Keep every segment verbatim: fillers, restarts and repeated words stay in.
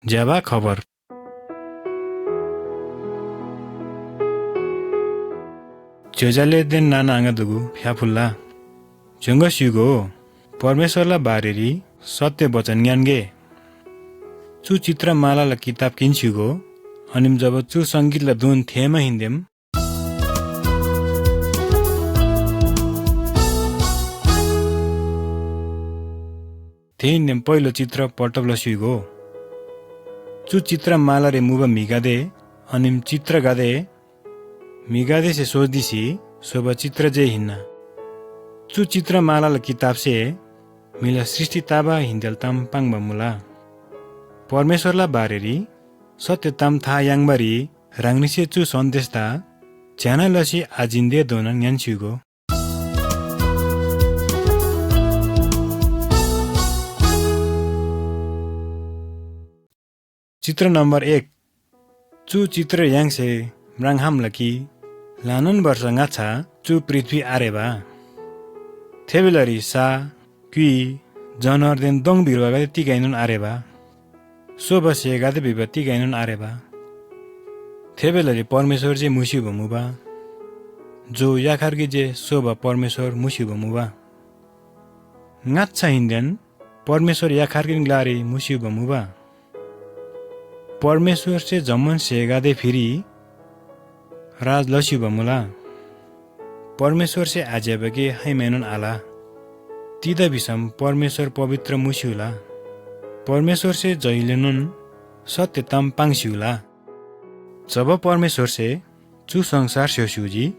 ज्‍यबा खबर। ज्‍योज्‍यालेदेन नाना आङा दुगु फ्‍याफुल्‍ला। ज्‍योङ्‍गा स्‍य्‍हूगो, परमेश्‍वरला बारेरी सत्‍य बचन ङ्‌यान्‍गे। चु चित्रमालाला किताब किन्‍स्‍य्‍हूगो, अनिम जब चु संगीतला धुन थेःमाहेन्‍देम थेइन्‍देन पहिलो चित्र पटब लस्‍युइगो। चु चित्र मालारी मुबा म्‍हिगदे, अनिम चित्रगदे, म्‍हिगदेसे सोच दिसी स्‍होबा चित्र जे हिन्‍ना। चु चित्र मालाला किताबसे म्‍हिला सृष्‍टि तबा हिन्‍देल ताम पाङ्बा मुला। परमेश्‍वरला बारेरी सत्‍य ताम था याङ्बारी ह्राङनीसे चु सन्‍देशदा ज्‍यना लसी आजिन्‍तेधोना ङ्‌यान्‍स्‍युगो। चित्र नम्‍बर एक। चु चित्र य्‍हाङसे म्राङ्‌खम्‍ला कि ल्‍हानान वर्ष ङाच्‍छा चु पृथ्‍वी आरेबा। थे बेलारी सा, क्‍युइ, जनावरदेन दोङ बिर्बागदे तिगैनोन आरेबा। सोबा स्‍हेगदे भिबा तिगैनोन आरेबा। थे बेलारी परमेश्‍वर जे मुस्‍युबा मुबा, जो याखारगी जे सोबा परमेश्‍वर मुस्‍युबा मुबा। ङाच्‍छा हिन्‍देन परमेश्‍वर याखारगीन ग्‍लारी मुस्‍युबा मुबा। परमेश्‍वरसे जम्‍मान स्‍हेगदे फिरी राज लस्‍युबा मुला। परमेश्‍वरसे आज्‍यबा गे खाइमाएनोन आल। तिग्‍दा भिसम परमेश्‍वर पवित्र मुस्‍युला। परमेश्‍वरसे जैलेनोन सत्‍य ताम पाङ्स्‍युला। जब परमेश्‍वरसे चु संसार स्‍य्‍होस्‍युजी,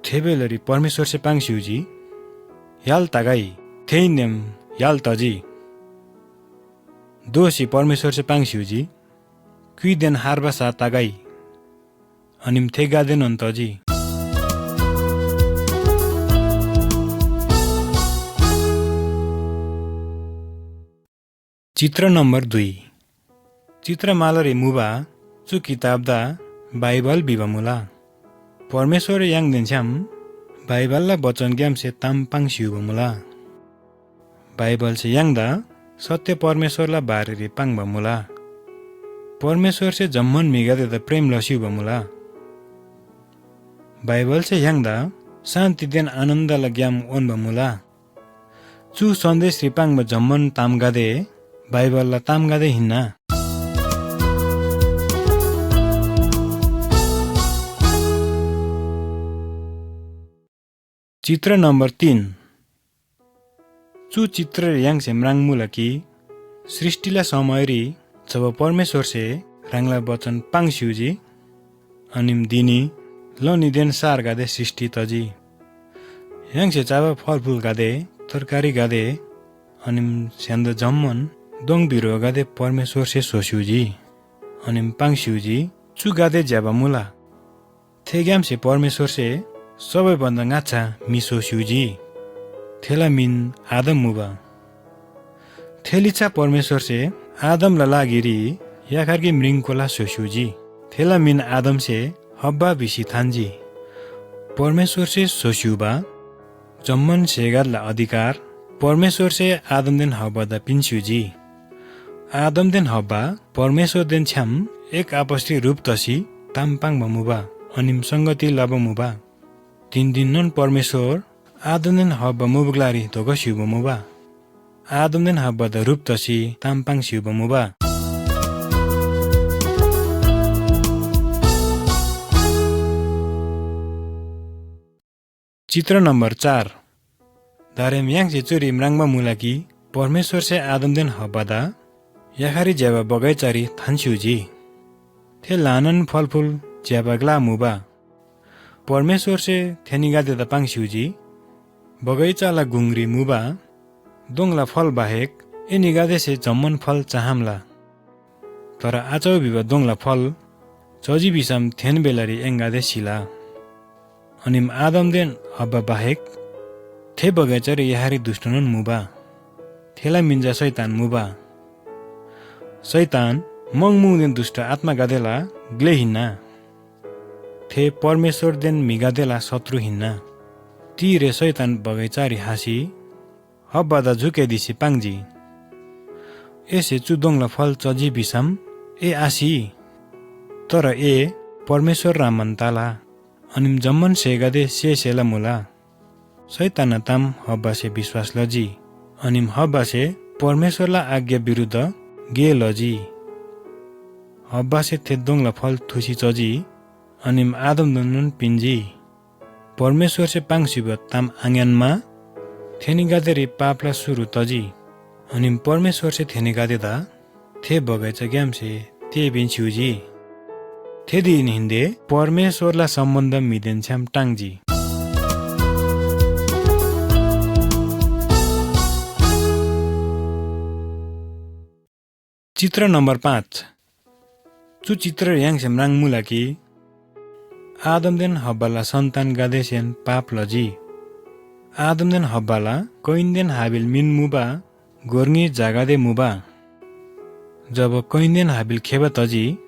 थे बेलारी परमेश्‍वरसे पाङ्स्‍युजी, य्‍हाल तगै, थेइन्‍देम य्‍हाल तजी। दोःसी परमेश्‍वरसे पाङ्स्‍युजी, क्‍युइदेन हार्बा सा तगै, अनिम थेगदेनोन तजी। चित्र नम्‍बर दुई। चित्रमालारी मुबा चु किताबदा बाइबल भिबा मुला। परमेश्‍वर य्‍हाङदेन छ्‌याम बाइबलला बचनग्‍यामसे ताम पाङ्स्‍युबा मुला। बाइबलसे य्‍हाङदा सत्‍य परमेश्‍वरला बारेरी पाङ्बा मुला। परमेश्‍वरसे जम्‍मान म्‍हिगदेदा प्रेम लस्‍युबा मुला। बाइबलसे य्‍हाङदा शान्‍तिदेन आनन्‍दला ग्‍याम उन्‍बा मुला। चु सन्‍देशरी पाङ्बा जम्‍मान तामगदे बाइबलला तामगदे हिन्‍ना। चित्र नम्‍बर तीन। चु चित्ररी य्‍हाङसे म्राङ्‌मुला कि सृष्‍टिला समयरी जब परमेश्‍वरसे ह्राङला बचन पाङ्स्‍युजी, अनिम धिनी लनीदेन सारगदे सृष्‍टि तजी। य्‍हाङसे चबा फलफुलगदे, तरकारीगदे, अनिम स्‍य्‍हान्‍दो जम्‍मान दोङ बिरुवागदे परमेश्‍वरसे स्‍होस्‍युजी, अनिम पाङ्स्‍युजी, चुगदे ज्‍यबा मुला। थेग्‍यामसे परमेश्‍वरसे सबै भन्‍दा ङाच्‍छा म्‍हि स्‍होस्‍युजी। थेला मिन आदम मुबा। थे लिच्‍छा परमेश्‍वरसे आदमला लागिरी याखारकी म्रिङकोला स्‍होस्‍युजी। थेला मिन आदमसे हव्‍वा भिसी थान्‍जी। परमेश्‍वरसे स्‍होस्‍युबा जम्‍मान स्‍हेगदला अधिकार परमेश्‍वरसे आदमदेन हव्‍वादा पिन्‍स्‍युजी। आदमदेन हव्‍वा परमेश्‍वरदेन छ्‌याम एक आपसरी ह्रुप तसी ताम पाङ्बा मुबा, अनिम संगती लबा मुबा। तिन धिननोन परमेश्‍वर आदमदेन हव्‍वा मुबा ग्‍लारी धोका स्‍युबा मुबा। आदमदेन हव्‍वादा ह्रुप तसी ताम पाङ्स्‍युबा मुबा। चित्र नम्‍बर चार। दारेम य्‍हाङसे चुरी म्राङ्बा मुला कि परमेश्‍वरसे आदमदेन हव्‍वादा याखारी ज्‍यबा बगैँचारी थान्‍स्‍युजी। थे ल्‍हानान फलफुल ज्‍यबा ग्‍ला मुबा। परमेश्‍वरसे थेनीगदेदा पाङ्स्‍युजी, बगैँचाला गुङरी मुबा दोङला फल बाहेक एनीगदेसे जम्‍मान फल चहाम्‍ला। तर आचउ भिबा दोङला फल चजी भिसम थेन बेलारी एनीगदे सिला। अनिम आदमदेन हव्‍वा बाहेक थे बगैँचारी य्‍हारी दुष्‍टनोन मुबा। थेला मिन चा शैतान मुबा। शैतान म्‍हङम्‍हुङदेन दुष्‍ट आत्‍मागदेला ग्‍ले हिन्‍ना। थे परमेश्‍वरदेन म्‍हिगदेला शत्रु हिन्‍ना। तिरे शैतान बगैँचारी खसी हव्‍वादा झुक्‍यादिसी पाङ्जी। एसे चु दोङला फल चजी भिसम ए आसि, तर ए परमेश्‍वर ह्रङ्‌बान तला, अनिम जम्‍मान स्‍हेगदे सेसेला मुला।" शैतानना ताम हव्‍वासे विश्‍वास लजी, अनिम हव्‍वासे परमेश्‍वरला आज्ञा विरुद्ध गे लजी। हव्‍वासे थे दोङला फल थुसी चजी, अनिम आदमदाएनोन पिन्‍जी। परमेश्‍वरसे पाङ्सिबा ताम आङ्‌यान्‍मा थेनीगदेरी पापला सुरु तजी। अनि परमेश्‍वरसे थेनीगदेदा थे बगैँचाग्‍यामसे तेःबीन स्‍युजी। थे धिनहेन्‍दे परमेश्‍वरला सम्‍बन्‍ध म्‍हिदेन छ्‌याम टाङ्जी। चित्र नम्‍बर पाँच। चु चित्र य्‍हाङसे म्राङ्मुला कि आदमदेन हव्‍वाला सन्‍तानगदेसेन पाप लजी। आदमदेन हव्‍वाला कयिनदेन हाबिल मिन मुबा गोर न्‍ही झागदे मुबा। जब कयिनदेन हाबिल खेबा तजी,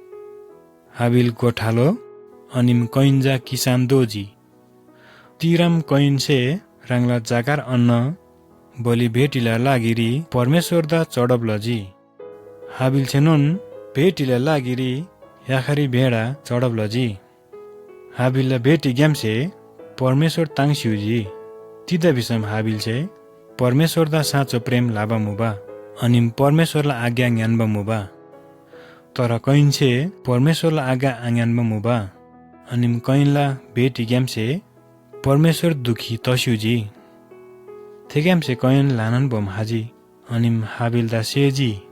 हाबिल गोठालो, अनिम कयिन चा किसान दोजी। तिराम कयिनसे ह्राङला जकार अन्‍न बलि भेटीला लागिरी परमेश्‍वरदा चढब लजी। हाबिलसेनोन भेटीला लागिरी याखारी भेडा चढब लजी। हाबिलला भेटीग्‍यामसे परमेश्‍वर ताङ्स्‍युजी। तिग्‍दा भिसम हाबिलसे परमेश्‍वरदा साँचो प्रेम लबा मुबा, अनि परमेश्‍वरला आज्ञा ङ्‌यान्‍बा मुबा। तर कयिनसे परमेश्‍वरला आज्ञा आङ्‌यान्‍बा मुबा, अनि कयिनला भेटीग्‍यामसे परमेश्‍वर दुखी तस्‍युजी। थेग्‍यामसे कयिन ल्‍हानान बोम खजी, अनि हाबिलदा सेजी।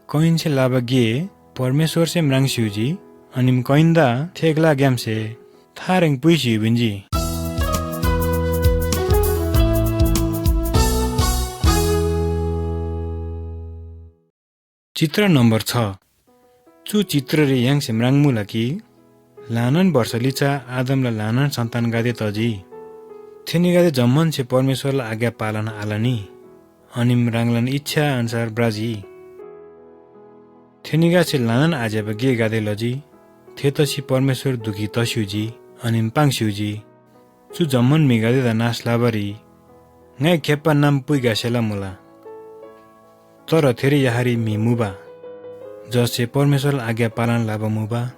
कयिनसे लबा गे परमेश्‍वरसे म्राङ्स्‍युजी, अनि कयिनदा थे ग्‍लाग्‍यामसे थारेङ पुइसी पिन्‍जी। चित्र नम्‍बर छ। चु चित्ररी य्‍हाङसे म्राङ्मुला कि ल्‍हानान वर्ष लिच्‍छा आदमला ल्‍हानान सन्‍तानगदे तजी। थेनीगदे जम्‍मानसे परमेश्‍वरला आज्ञा पालन आलनी, अनि ह्राङलान इच्‍छा अन्‍छार भ्रजी। थेनीगदेसे ल्‍हानान आज्‍यबा गेगदे लजी। थेतसी परमेश्‍वर दुखी तस्‍युजी, अनि पाङ्स्‍युजी। चु जम्‍मान म्‍हिगदेदा नाश लबारी ङाइ खेप्‍बा नाम पुइखसेला मुला। तर थेरी याहारी म्‍हि मुबा, जससे परमेश्‍वरला आज्ञा पालन लबा मुबा।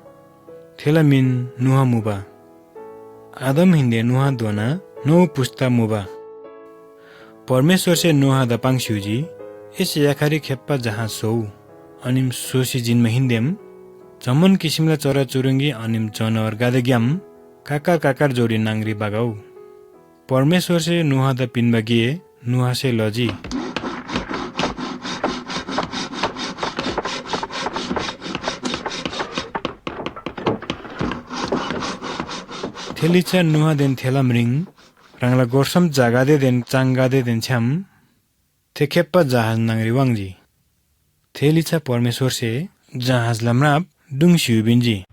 थेला मिन नोआ मुबा। आदमहेन्‍से नोआधोना नौ पुस्‍ता मुबा। परमेश्‍वरसे नोआदा पाङ्स्‍युजी, "एसे याखारी खेप्‍बा जहाज स्‍होउ, अनि स्‍होसी जिन्‍माहेन्‍देम जम्‍मान किसिमला चराचुरुङ्गी अनि जनावरगदेग्‍याम काकर काकर जोडी न्‍हङरी बगउ।" परमेश्‍वरसे नोआदा पिन्‍बा गे नोआसे लजी। थे लिच्‍छा नोआदेन थेला म्रिङ ह्राङला गोर सोम झागदेदेन चाङगदेदेन छ्‌याम थे खेप्‍बा जहाज न्‍हङरी वाङ्‌जी। थे लिच्‍छा परमेश्‍वरसे जहाजला म्राप डुङ्सी पिन्‍जी।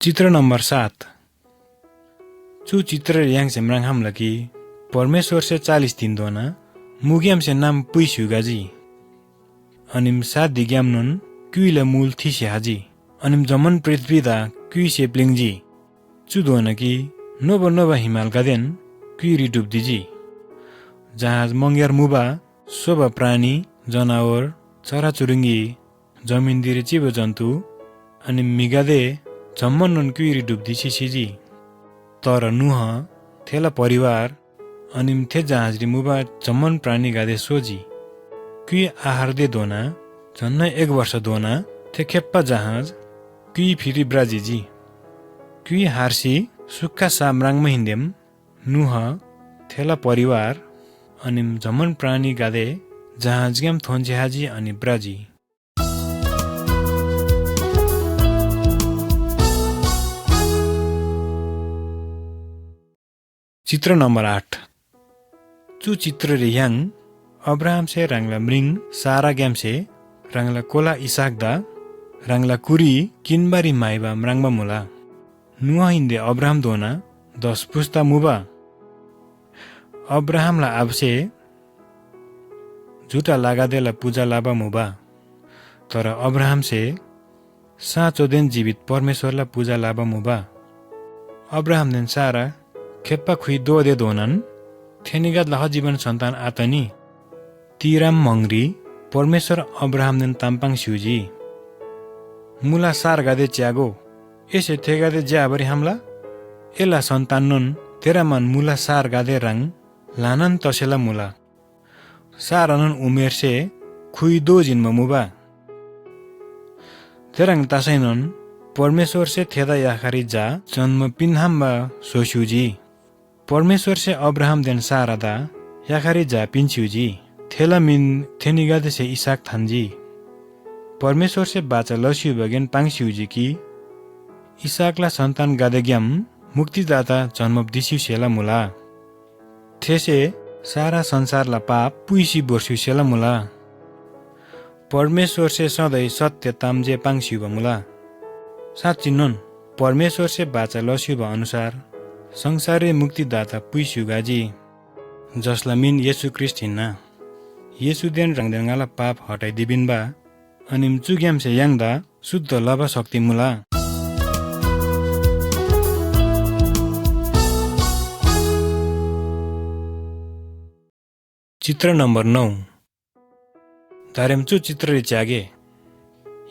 चित्र नम्‍बर सात। चु चित्र य्‍हाङसे म्राङ्‌खम्‍ला कि परमेश्‍वरसे चालिस धिनधोना मुग्‍यामसे नाम पुइ स्‍य्‍हूगजी। अनिम सात धिग्‍यामनोन क्‍युइला मुल थिसी हाजी। अनिम जम्‍मान पृथ्‍वीदा क्‍युइसे प्‍लिङ्‌जी। चुधोना कि नोबा नोबा हिमालगदेन क्‍युइरी डुब्‍दिजी। जहाज मङग्‍यार मुबा सोबा प्राणी, जनावर, चराचुरुङ्गी, जमिनतिर चिबा जन्तु, अनि म्‍हिगदे जम्‍मानोन क्‍युइरी डुब्‍दिसी सिजी। तर नोह, थेला परिवार, अनि थे जहाजरी मुबा जम्‍मान प्राणीगदे सोजी। क्‍युइ आहारतेधोना झन्‍ना एक वर्षधोना थे खेप्‍बा जहाज क्‍युइ फिरी भ्रजिजी। क्‍युइ हारसी सुक्‍खा सा म्राङ्माहेन्‍देम नोह, थेला परिवार, अनि जम्‍मान प्राणीगदे जहाजग्‍याम थोन्‍सी हाजी अनि भ्रजी। चित्र नम्‍बर आठ। चु चित्ररी य्‍हाङ अब्राहामसे ह्राङला म्रिङ साराग्‍यामसे ह्राङला कोला इसहाकदा ह्राङला कुरी किन्‍बारी म्‍हाइबा म्राङ्बा मुला। नोआहेन्‍से अब्राहामधोना दस पुस्‍ता मुबा। अब्राहामला आबासे जुटा लगादेला पूजा लबा मुबा। तर अब्राहामसे साँचोदेन जीवित परमेश्‍वरला पूजा लबा मुबा। अब्राहामदेन सारा खेप्‍बा खुइ दोःतेधोनान थेनीगदेला हजिबन सन्‍तान आतनी। तिराम म्‍हङरी परमेश्‍वर अब्राहामदेन ताम पाङ्सी स्‍युजी, "मुला सारगदे च्‍यागो, एसे थेगदे ज्‍याबारी खम्‍ला। एला सन्‍ताननोन तेरामान मुला सारगदे ह्रङ् ल्‍हानान तसेला मुला।" सारानोन उमेरसे खुइ दो जिन्‍बा मुबा। थेह्रङ् तसैनोन परमेश्‍वरसे थेदा याखारी झा जन्‍म पिन्‍खम्‍बा स्‍होस्‍युजी। परमेश्‍वरसे अब्राहामदेन सारादा याखारी झा पिन्‍स्‍युजी। थेला मिन थेनीगदेसे इसहाक थान्‍जी। परमेश्‍वरसे बाचा लस्‍युबागेन पाङ्स्‍युजी कि इसहाकला सन्‍तानगदेग्‍याम मुक्तिदाता जन्‍म दिस्‍युसेला मुला। थेसे सारा संसारला पाप पुइसी भोर्स्‍युसेला मुला। परमेश्‍वरसे सधैँ सत्‍य ताम जे पाङ्स्‍युबा मुला। साँच्‍चिनोन परमेश्‍वरसे बाचा लस्‍युबा अनुसार संसाररी मुक्तिदाता पुइस्‍युगाजी, जसला मिन येशू ख्रीष्‍ट हिन्‍ना। येशूदेन ह्राङदेन ङाला पाप हटाइदिपिन्‍बा, अनि चुग्‍यामसे य्‍हाङदा शुद्ध लबा शक्ति मुला। चित्र नम्‍बर नौ। दारेम चु चित्ररी च्‍यागे,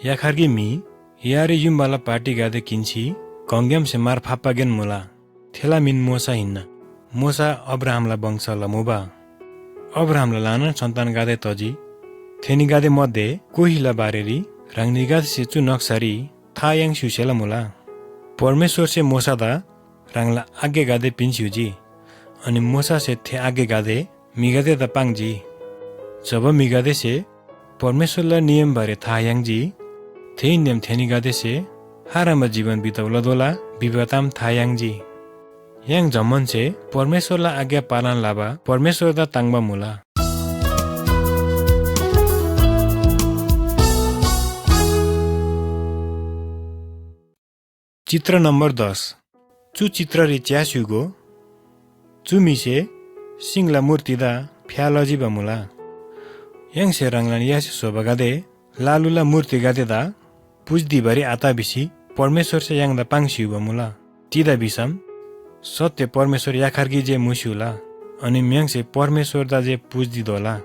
याखर गे म्‍हि यारी युम्‍बाला पाटीगदे किन्‍सी गङग्‍यामसे मार फाप्‍बागेन मुला। थेला मिन मोशा हिन्‍ना। मोशा अब्राहामला वंशला मुबा। अब्राहामला ल्‍हानान सन्‍तानगदे तजी। थेनीगदे मध्ये कोहीला बारेरी ह्राङनीगदेसे चु नक्‍सारी था याङ्स्‍युसेला मुला। परमेश्‍वरसे मोशादा ह्राङला आज्ञागदे पिन्‍स्‍युजी। अनि मोशासे थे आज्ञागदे म्‍हिगदेदा पाङ्जी। जब म्‍हिगदेसे परमेश्‍वरला नियमबारे था याङ्जी, थेइन्‍देन थेनीगदेसे आराम्‍बा जीवन बिताउ लतोःला भिबा ताम था याङ्जी। य्‍हाङ जम्‍मानसे परमेश्‍वरला आज्ञा पालन लबा परमेश्‍वरदा ताङ्‍बा मुला। चित्र नम्‍बर दस। चु चित्ररी च्‍यास्‍य्‍हूगो, चु म्‍हिसे सिङला मूर्तिदा फ्‍या लजिबा मुला। य्‍हाङसे ह्राङलान यासे स्‍होबागदे लालुला मूर्तिगदेदा पुज्‍दिबारी आत भिसी परमेश्‍वरसे य्‍हाङदा पाङ्स्‍युबा मुला। तिग्‍दा भिसम सत्‍य परमेश्‍वर याखर गे जे मुस्‍युला, अनि य्‍हाङसे परमेश्‍वरदा जे पुज्‍दितोःला।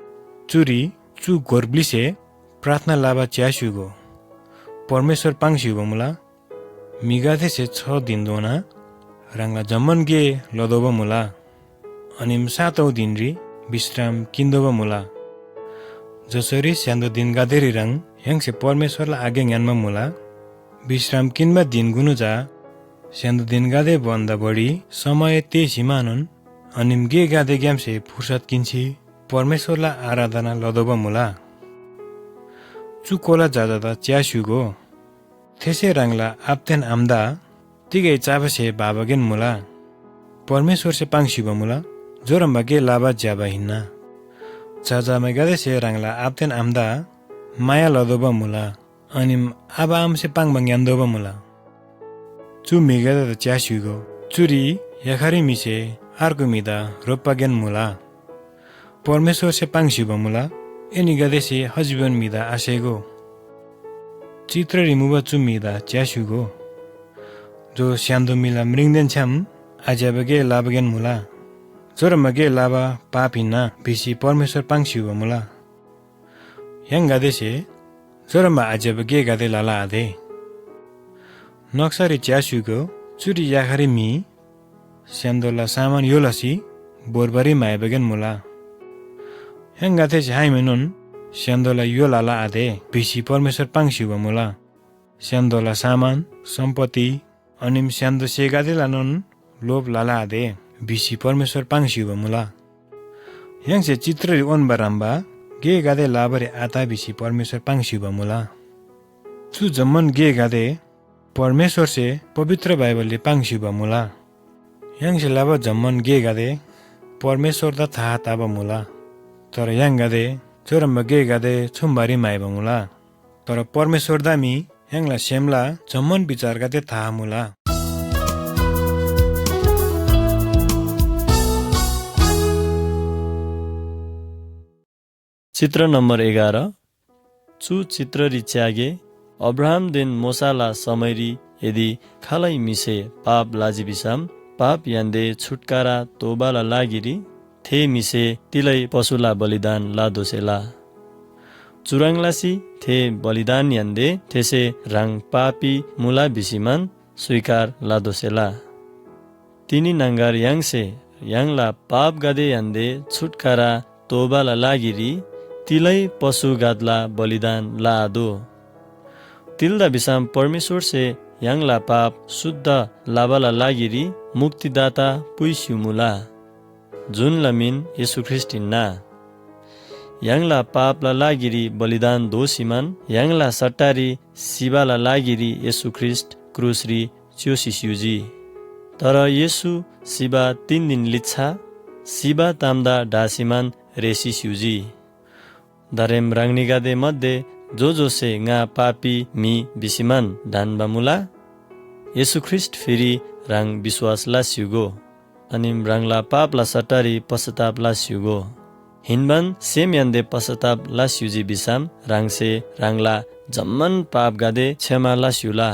चुरी चु गोर ब्‍लिसे प्रार्थना लबा च्‍यास्‍य्‍हूगो, परमेश्‍वर पाङ्स्‍युबा मुला। म्‍हिगदेसे छ धिनधोना ह्राङला जम्‍मान गे लतोःबा मुला, अनि सातौँ धिनरी विश्राम किन्‍तोःबा मुला। जसरी स्‍य्‍हान्‍दो धिनगदेरी ह्रङ् य्‍हाङसे परमेश्‍वरला आज्ञा ङ्‌यान्‍बा मुला। विश्राम किन्‍बा धिनकुनु चा स्‍य्‍हान्‍दो धिनगदे भन्‍दा बढी समय तेःसी म्‍हानोन, अनि गेगदेग्‍यामसे फुर्सद किन्‍सी परमेश्‍वरला आराधना लतोःबा मुला। चु कोला जजादा च्‍यास्‍य्‍हूगो। थेसे ह्राङला आबादेन आमादा तिगै चबा स्‍हे बाबागेन मुला। परमेश्‍वरसे पाङ्स्‍युबा मुला, जोरम्‍बा गे लबा ज्‍यबा हिन्‍ना। जजामाइगदेसे ह्राङला आबादेन आमादा माया लतोःबा मुला, अनि आबा आमासे पाङ्बा ङ्‌यान्‍तोःबा मुला। चु म्‍हिगदेदा च्‍यास्‍य्‍हूगो, चुरी याखारी म्‍हिसे अर्गु म्‍हिदा रोप्‍बागेन मुला। परमेश्‍वरसे पाङ्स्‍युबा मुला, एनीगदेसे हजिबन म्‍हिदा आसेगो। चित्ररी मुबा चु म्‍हिदा च्‍यास्‍य्‍हूगो, जो स्‍य्‍हान्‍दो म्‍हिला म्रिङदेन छ्‌याम आज्‍यबा गे लबागेन मुला। जोरम्‍बा गे लबा पाप हिन्‍ना भिसी परमेश्‍वर पाङ्स्‍युबा मुला। य्‍हाङगदेसे जोरम्‍बा आज्‍यबा गेगदे लला आदे। नक्‍सारी च्‍यास्‍य्‍हूगो, चुरी याखारी म्‍हि स्‍य्‍हान्‍दोला सामान य्‍हो लसी भोर्बारी म्‍हाइबागेन मुला। य्‍हाङगदेसे खाइमाएनोन स्‍य्‍हान्‍दोला य्‍हो लला आदे भिसी परमेश्‍वर पाङ्स्‍युबा मुला। स्‍य्‍हान्‍दोला सामान, सम्‍पत्ति, अनि स्‍य्‍हान्‍दो स्‍हेगदेलानोन लोभ लला आदे भिसी परमेश्‍वर पाङ्स्‍युबा मुला। य्‍हाङसे चित्ररी उन्‍बा ह्रम्‍बा गेगदे लबारी आत भिसी परमेश्‍वर पाङ्स्‍युबा मुला। चु जम्‍मान गेगदे परमेश्‍वरसे पवित्र बाइबलरी पाङ्स्‍युबा मुला। य्‍हाङसे लबा जम्‍मान गेगदे परमेश्‍वरदा था तबा मुला। तर य्‍हाङगदे चुह्रम्‍बा गेगदे छुम्‍बारी म्‍हाइबा मुला। तर परमेश्‍वरदा मी य्‍हाङला सेमला जम्‍मान विचारगदे था मुला। चित्र नम्‍बर एघार। चु चित्ररी च्‍यागे, अब्राहामदेन मोशाला समयरी यदि खालै म्‍हिसे पाप लजी भिसम, पाप य्‍हान्‍दे छुटकारा तोःबाला लागिरी थे म्‍हिसे तिलै पशुला बलिदान लतोःसेला। चुह्रङ् लसी थे बलिदान य्‍हान्‍दे थेसे ह्राङ पापी मुला भिसीमान स्‍वीकार लतोःसेला। तिनी न्‍हङगर य्‍हाङसे य्‍हाङला पापगदे य्‍हान्‍दे छुटकारा तोःबाला लागिरी तिलै पशुगदला बलिदान लआतोः। तिग्‍दा भिसम परमेश्‍वरसे य्‍हाङला पाप शुद्ध लबाला लागिरी मुक्तिदाता पुइस्‍युमुला, जुनला मिन येशू ख्रीष्‍ट हिन्‍ना। य्‍हाङला पापला लागिरी बलिदान दोसीमान य्‍हाङला सट्टारी सिबाला लागिरी येशू ख्रीष्‍ट क्रुसरी च्‍योसी स्‍युजी। तर येशू सिबा तीन धिन लिच्‍छा सिबा तामदा ढासीमान रेसी स्‍युजी। दारेम ह्राङनीगदे मध्ये जो जोसे ङा पापी म्‍हि भिसीमान ढन्‍बा मुला, येशू ख्रीष्‍ट फिरी ह्राङ विश्‍वास लस्‍युगो, अनि ह्राङला पापला सट्टारी पश्‍चाताप लस्‍युगो। हिन्‍बान सेमहेन्‍दे पश्‍चाताप लस्‍युजी भिसम ह्राङसे ह्राङला जम्‍मान पापगदे क्षमा लस्‍युला।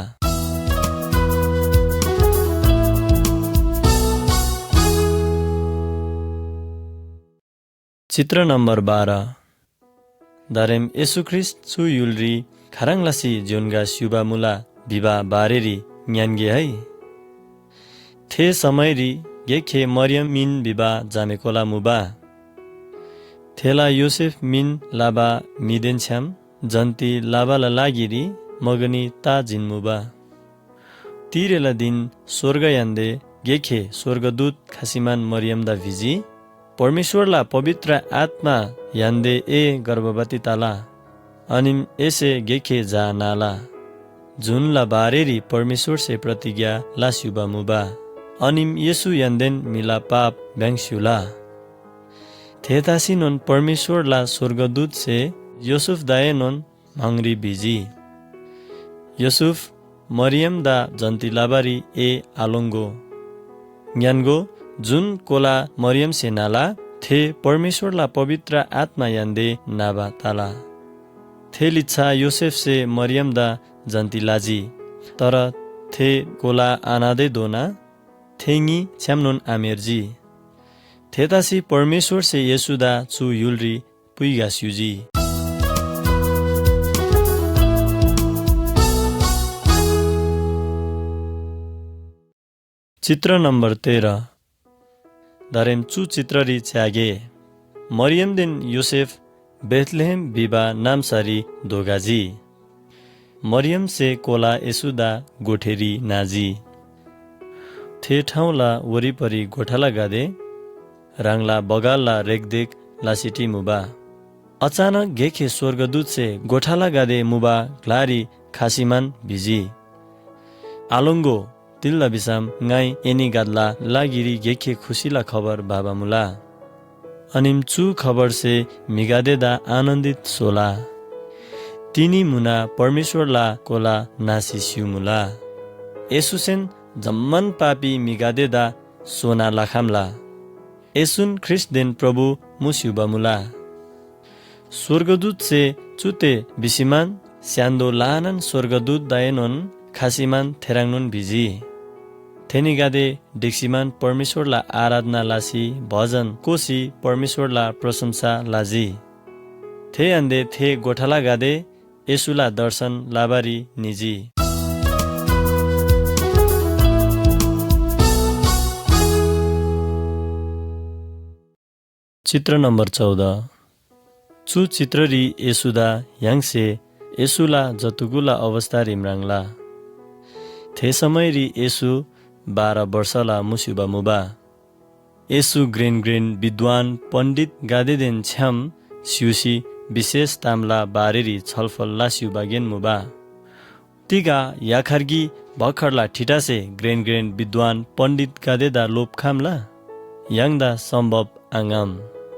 चित्र नम्‍बर बाह्र। दारेम येशू ख्रीष्‍ट चु य्‍हुलरी खाह्रङ् लसी ज्‍योनगा स्‍युबा मुला भिबा बारेरी ङ्‌यान्‍गे है। थे समयरी गिकखे मरियम मिन भिबा झामेकोला मुबा। थेला योसेफ मिन लबा म्‍हिदेन छ्‌याम जन्‍ती लबाला लागिरी मगनी ता जिन्‍मुबा। तिरेला धिन स्‍वर्गय्‍हान्‍दे गिकखे स्‍वर्गदूत खसीमान मरियमदा भिजी, परमेश्‍वरला पवित्र आत्‍मा य्‍हान्‍दे ए गर्भवती तला, अनिम एसे गिकखे झा न्‍हला। जुनला बारेरी परमेश्‍वरसे प्रतिज्ञा लस्‍युबा मुबा, अनिम येशू य्‍हान्‍देन म्‍हिला पाप भ्‍याङ्‍स्‍युला। थेतसीनोन परमेश्‍वरला स्‍वर्गदूतसे योसेफदाएनोन म्‍हाङरी भिजी, योसेफ, मरियमदा जन्‍ती लबारी ए आलोङ्‍गो। ङ्‌यान्‍गो, जुन कोला मरियमसे न्‍हला, थे परमेश्‍वरला पवित्र आत्‍मा य्‍हान्‍दे न्‍हबा तला। थे लिच्‍छा योसेफसे मरियमदा जन्‍ती लजी, तर थे कोला आन्‍हतेधोना थे ङी छ्‌यामनोन आम्‍हेर्जी। थेतसी परमेश्‍वरसे येशूदा चु य्‍हुलरी पुइगा स्‍युजी। चित्र नम्‍बर तेह्र। दारेम चु चित्ररी च्‍यागे, मरियमदेन योसेफ बेथलेहेम भिबा नाम्‍सारी धोखजी। मरियमसे कोला येशूदा गोठेरी न्‍हजी। थे ठाउँला वरिपरि गोठालागदे ह्राङला बगालला रेखदेख लसी टिमुबा। अचानक गिकखे स्‍वर्गदूतसे गोठालागदे मुबा ग्‍लारी खसीमान भिजी, आलोङ्‍गो, तिग्‍दा भिसम ङाइ एनीगदेला लागिरी गिकखे खुसीला खबर भबा मुला। अनिम चु खबरसे म्‍हिगदेदा आनन्‍दित स्‍होला। तिनी म्‍हुना परमेश्‍वरला कोला न्‍हसी स्‍युमुला। येशूसेन जम्‍मान पापी म्‍हिगदेदा सोना लखम्‍ला। येशून ख्रीष्‍टदेन प्रभु मुस्‍युबा मुला। स्‍वर्गदूतसे चुते भिसीमान स्‍य्‍हान्‍दो ल्‍हानान स्‍वर्गदूतदाएनोन खसीमान थेह्रङ्नोन भिजी, थेनीगदे ढिक्‍सीमान परमेश्‍वरला आराधना लसी भजन कोसी परमेश्‍वरला प्रशंसा लजी। थे य्‍हान्‍दे थे गोठालागदे येशूला दर्शन लबारी निजी। चित्र नम्‍बर चौध। चु चित्ररी येशूदा य्‍हाङसे येशूला जत्‍धुगुला अवस्थारी म्राङ्ला। थे समयरी येशू बाह्र वर्षला मुस्‍युबा मुबा। येशू घ्रेन घ्रेन विद्वान पण्‍डितगदेदेन छ्‌याम स्‍युसी विशेष तामला बारेरी छलफल लस्‍युबागेन मुबा। तिग याखर्गी भखरला ठिटासे घ्रेन घ्रेन विद्वान पण्‍डितगदेदा लोप्‍खम्‍ला? य्‍हाङदा सम्‍भव आङाम।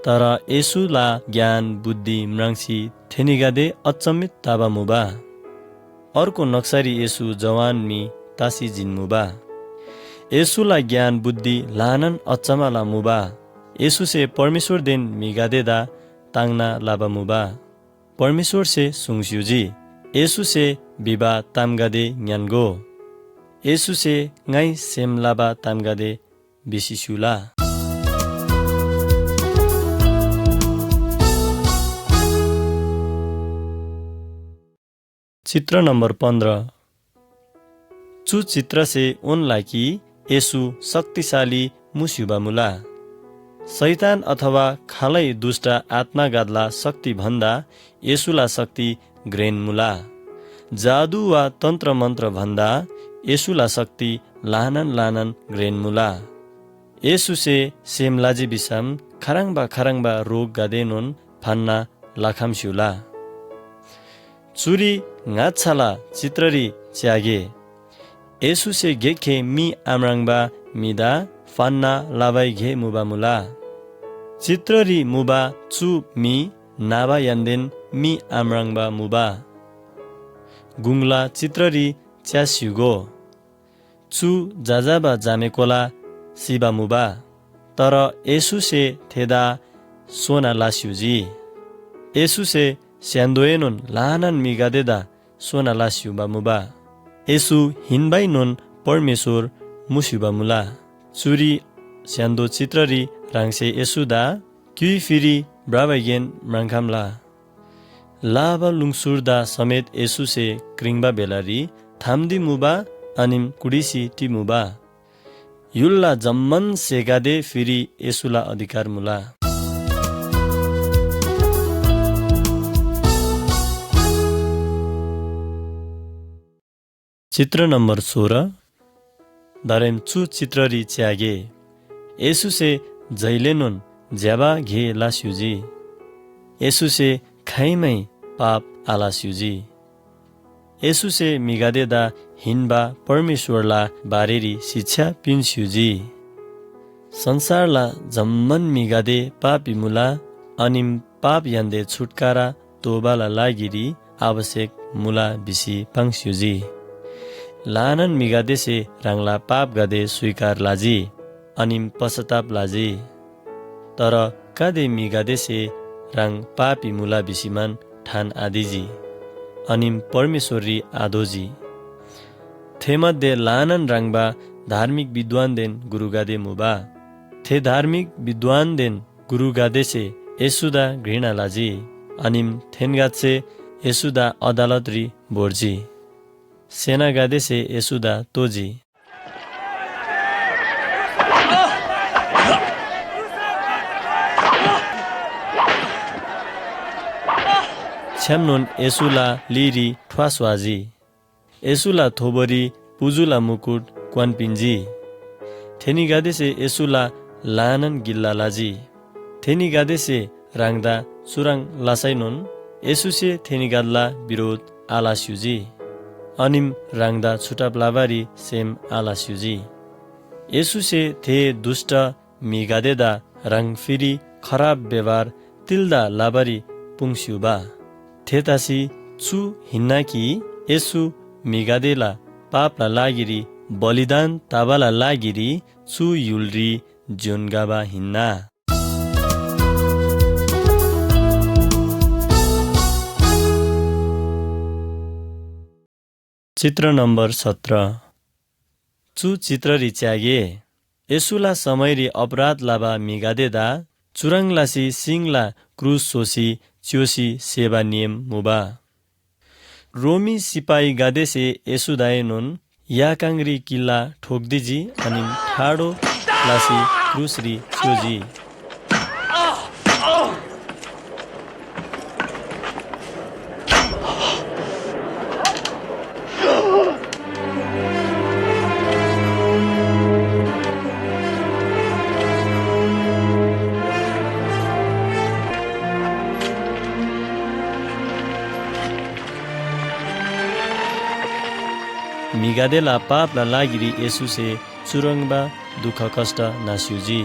तर येशूला ज्ञान बुद्धि म्राङ्सी थेनीगदे अचम्‍मित तबा मुबा। अर्को नक्‍सारी येशू जवान म्‍हि तसी जिन्‍मुबा। येशूला ज्ञान बुद्धि ल्‍हानान अचम्‍मला मुबा। येशूसे परमेश्‍वरदेन म्‍हिगदेदा ताङ्ना लबा मुबा। परमेश्‍वरसे सुङ्स्‍युजी, येशूसे भिबा तामगदे ङ्‌यान्‍गो। येशूसे ङाइ सेम लबा तामगदे भिसी स्‍युला। चित्र नम्बर पन्ध्र। चु चित्रसे उन्‍ला कि येशू शक्तिशाली मुस्‍युबा मुला। शैतान अथवा खालै दुष्‍ट आत्‍मागदला शक्ति भन्‍दा येशूला शक्ति घ्रेन मुला। जादु वा तन्‍त्रमन्‍त्र भन्‍दा येशूला शक्ति ल्‍हानान ल्‍हानान घ्रेन मुला। येशूसे सेम लजी भिसम खाह्रङ्बा खाह्रङ्बा रोगगदेएनोन फान्‍ना लखम्‍स्‍युला। चुरी ङाच्‍छाला चित्ररी च्‍यागे। येशूसे गिकखे मी आम्राङ्बा म्‍हिदा फान्‍ना लबाइ गे मुबा मुला। चित्ररी मुबा चु मी न्‍हबा य्‍हान्‍देन मी आम्राङ्बा मुबा। गुङला चित्ररी च्‍यास्‍य्‍हूगो। चु जजाबा झामेकोला सिबा मुबा, तर येशूसे थेदा सोना लस्‍युजी। येशूसे स्‍य्‍हान्‍दोएनोन ल्‍हानान म्‍हिगदेदा सोना लस्‍युबा मुबा। येशू हिन्‍बाइनोन परमेश्‍वर मुस्‍युबा मुला। चुरी स्‍य्‍हान्‍दो चित्ररी ह्राङसे येशूदा क्‍युइ फिरी भ्रबा गेन म्राङ्‌खम्‍ला। लाबा लुङसुरदा समेत येशूसे क्रिङ्बा बेलारी थाम्‍दी मुबा, अनिम कुटिसी टिमुबा। य्‍हुलला जम्‍मान स्‍हेगदे फिरी येशूला अधिकार मुला। चित्र नम्‍बर सोह्र। दारेम चु चित्ररी च्‍यागे, येशूसे जैलेनोन ज्‍यबा गे लस्‍युजी। येशूसे खाइमै पाप आलस्‍युजी। येशूसे म्‍हिगदेदा हिन्‍बा परमेश्‍वरला बारेरी शिक्षा पिन्‍स्‍युजी। संसारला जम्‍मान म्‍हिगदे पापी मुला, अनिम पाप य्‍हान्‍दे छुटकारा तोःबाला लागिरी आवश्यक मुला भिसी पाङ्स्‍युजी। ल्‍हानान म्‍हिगदेसे ह्राङला पापगदे स्‍वीकार लजी, अनिम पश्‍चाताप लजी। तर गाते म्‍हिगदेसे ह्राङ पापी मुला भिसीमान ठान आदिजी, अनिम परमेश्‍वररी आदोजी। थेमध्ये ल्‍हानान ह्रङ्‌बा धार्मिक विद्वानदेन गुरुगदे मुबा। थे धार्मिक विद्वानदेन गुरुगदेसे येशूदा घृणा लजी, अनिम थेनीगदेसे येशूदा अदालतरी भोर्जी। सेनागदेसे येशूदा तोजी। छ्‌यामनोन येशूला लीरी ठ्वास व्‍हाजी। येशूला थोबोरी पुजुला मुकुट क्‍वान पिन्‍जी। थेनीगदेसे येशूला ल्‍हानान गिल्‍ला लजी। थेनीगदेसे ह्राङदा चुह्रङ् लसैनोन येशूसे थेनीगदेला बिरोध आलस्‍युजी, अनिम ह्राङदा छुटब लबारी सेम आलस्‍युजी। येशूसे थे दुष्‍ट म्‍हिगदेदा ह्राङ फिरी खराब व्यवहार तिल्‍दा लबारी पुङ्स्‍युबा? थेतसी चु हिन्‍ना कि येशू म्‍हिगदेला पापला लागिरी बलिदान तबाला लागिरी चु य्‍हुलरी ज्‍योङ्‌गबा हिन्‍ना। चित्र नम्बर सत्र। चु चित्ररी च्‍यागे, येशूला समयरी अपराध लबा म्‍हिगदेदा चुह्रङ् लसी सिङला क्रुस स्‍होसी च्‍योसी सेबा नियम मुबा। रोमी सिपाहीगदेसे येशूदाएनोन याकाङरी किल्‍ला ठोक्‍दिजी, अनि ठाडो लसी क्रुसरी च्‍योजी। म्‍हिगदेला पापला लागिरी येशूसे चुह्रङ्बा दुःख कष्ट नास्‍युजी।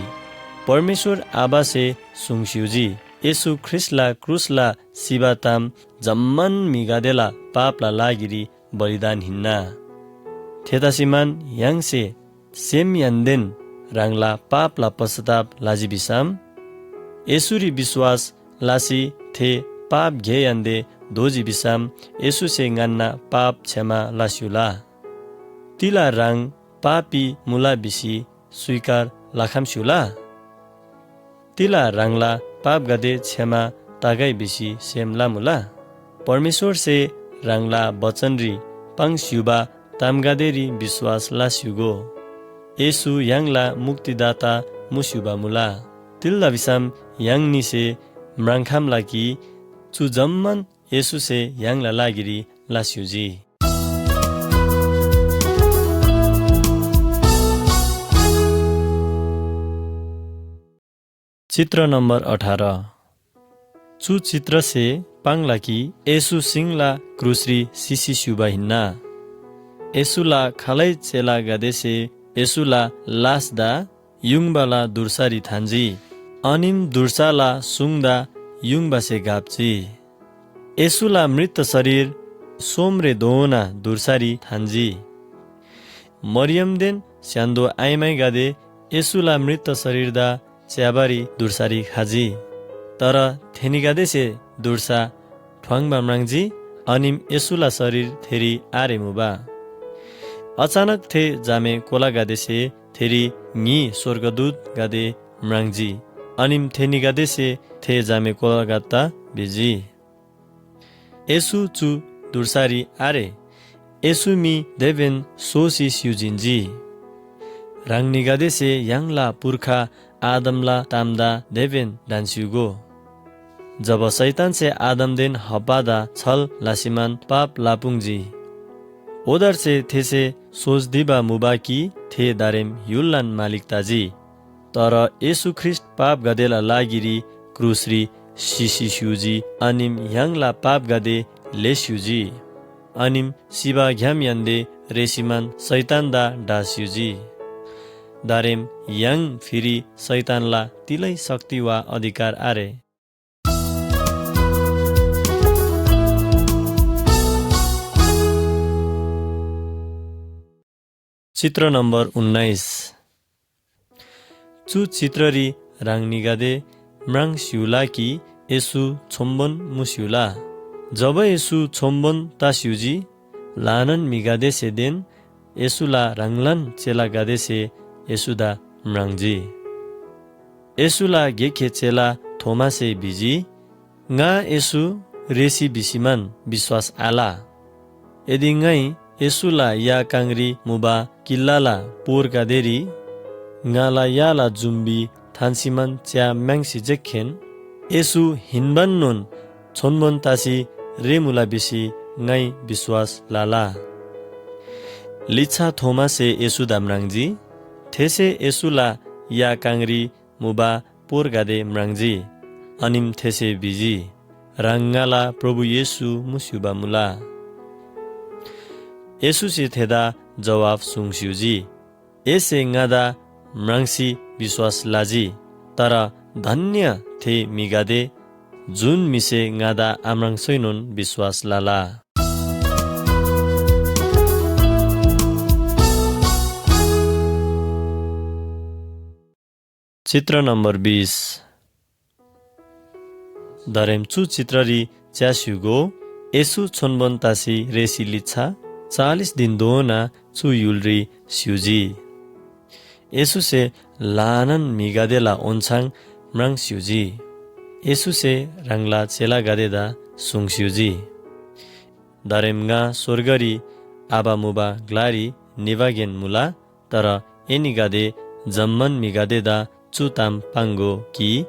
परमेश्‍वर आबासे सुङ्स्‍युजी, येशू ख्रीष्‍टला क्रुसला सिबा ताम जम्‍मान म्‍हिगदेला पापला लागिरी बलिदान हिन्‍ना। थेतसेमान य्‍हाङसे सेमहेन्‍देन ह्राङला पापला पश्‍चाताप लजी भिसम, येशूरी विश्‍वास लसी थे पाप गे यान्‍दे दोजी भिसम येशूसे ङन्‍ना पाप क्षमा लस्‍युला। तिला ह्राङ पापी मुला भिसी स्‍वीकार लखम्‍स्‍युला? तिला ह्राङला पापगदे क्षमा तगै भिसी सेम लमुला? परमेश्‍वरसे ह्राङला बचनरी पाङ्स्‍युबा तामगदेरी विश्‍वास लस्‍युगो। येशू य्‍हाङला मुक्तिदाता मुस्‍युबा मुला। तिग्‍दा भिसम य्‍हाङनीसे म्राङ्‌खम्‍ला कि चु जम्‍मान येशूसे य्‍हाङला लागिरी लस्‍युजी। चित्र नम्‍बर अठार। चु चित्रसे पाङ्ला कि येशू सिङला क्रुसरी सिसी स्‍युबा हिन्‍ना। येशूला खालै चेलागदेसे येशूला लासदा युङबाला धुर्सारी थान्‍जी। अनिम धुर्साला सुङदा युङबासे घाप्‍जी। येशूला मृत शरीर सोमरेधोना धुर्सारी थान्‍जी। मरियमदेन स्‍य्‍हान्‍दो आइमाइगदे येशूला मृत शरीरदा च्‍याबारी धुर्सारी खजी। तर थेनीगदेसे धुर्सा ठ्वाङ्‍बा म्राङ्जी, अनिम येशूला शरीर थेरी आरेमुबा। अचानक थे झामे कोलागदेसे थेरी न्‍ही स्‍वर्गदूतगदे म्राङ्जी, अनिम थेनीगदेसे थे झामे कोलागदेदा भिजी, येशू चु धुर्सारी आरे, येशू मी देबेन सोसी स्‍यु जिन्‍जी। ह्राङनीगदेसे य्‍हाङला पुर्खा आदमला तामदा देबेन ढन्‍स्‍युगो। जब शैतानसे आदमदेन हव्वादा छल लसीमान पाप लपुङ्जी, ओदरसे थेसे सोज दिबा मुबा कि थे दारेम य्‍हुललान मालिक तजी? तर येशू ख्रीष्‍ट पापगदेला लागिरी क्रुसरी सिसी स्‍युजी, अनिम य्‍हाङला पापगदे लेस्‍युजी। अनिम सिबाग्‍याम य्‍हान्‍दे रेसीमान शैतानदा ढास्‍युजी। दारेम य्‍हाङ फिरी शैतानला तिलै शक्ति वा अधिकार आरे। चित्र नम्‍बर उन्‍नाइस। चु चित्ररी ह्राङनीगदे म्राङ्स्‍युला कि येशू छोम्‍बोन मुस्‍युला? जब येशू छोम्‍बोन तस्‍युजी, ल्‍हानान म्‍हिगदेसेदेन येशूला ह्राङलान चेलागदेसे येशूदा म्राङ्जी। येशूला गिकखे चेला थोमासे भिजी, ङा येशू रेःसी भिसीमान विश्‍वास आल। यदि ङाइ येशूला या काङरी मुबा किल्‍लाला पोरगदेरी ङाला याला जुम्‍बी थान्‍सीमान च्या म्‍याङ्सी जेक्‍खेन, येशू हिन्‍बाननोन छोन्‍बोन तसी रेःमुला भिसी ङाइ विश्‍वास लला। लिच्‍छा थोमासे येशूदा म्राङ्जी। थेसे येशूला या काङरी मुबा पोरगदे म्राङ्जी। अनिम थेसे भिजी, "ह्राङ ङाला प्रभु येशू मुस्‍युबा मुला।" येशूसे थेदा जोहाब सुङ्स्‍युजी, "एसे ङादा म्राङ्सी विश्‍वास लजी, तर धन्‍य थे म्‍हिगदे, जुन म्‍हिसे ङादा आम्राङ्सैनोन विश्‍वास लला।" चित्र नम्‍बर बीस। दारेम चु चित्ररी च्‍यास्‍युगो, येशू छोन्‍बोन तसी रेःसी लिच्‍छा चालिस धिनधोना चु य्‍हुलरी स्‍युजी। येशूसे ल्‍हानान म्‍हिगदेला ओन्‍छाङ म्राङ्स्‍युजी। येशूसे ह्राङला चेलागदेदा सुङ्स्‍युजी, "दारेम ङा स्‍वर्गरी आबा मुबा ग्‍लारी निबागेन मुला, तर एनीगदे जम्‍मान म्‍हिगदेदा चु ताम पाङ्‍गो कि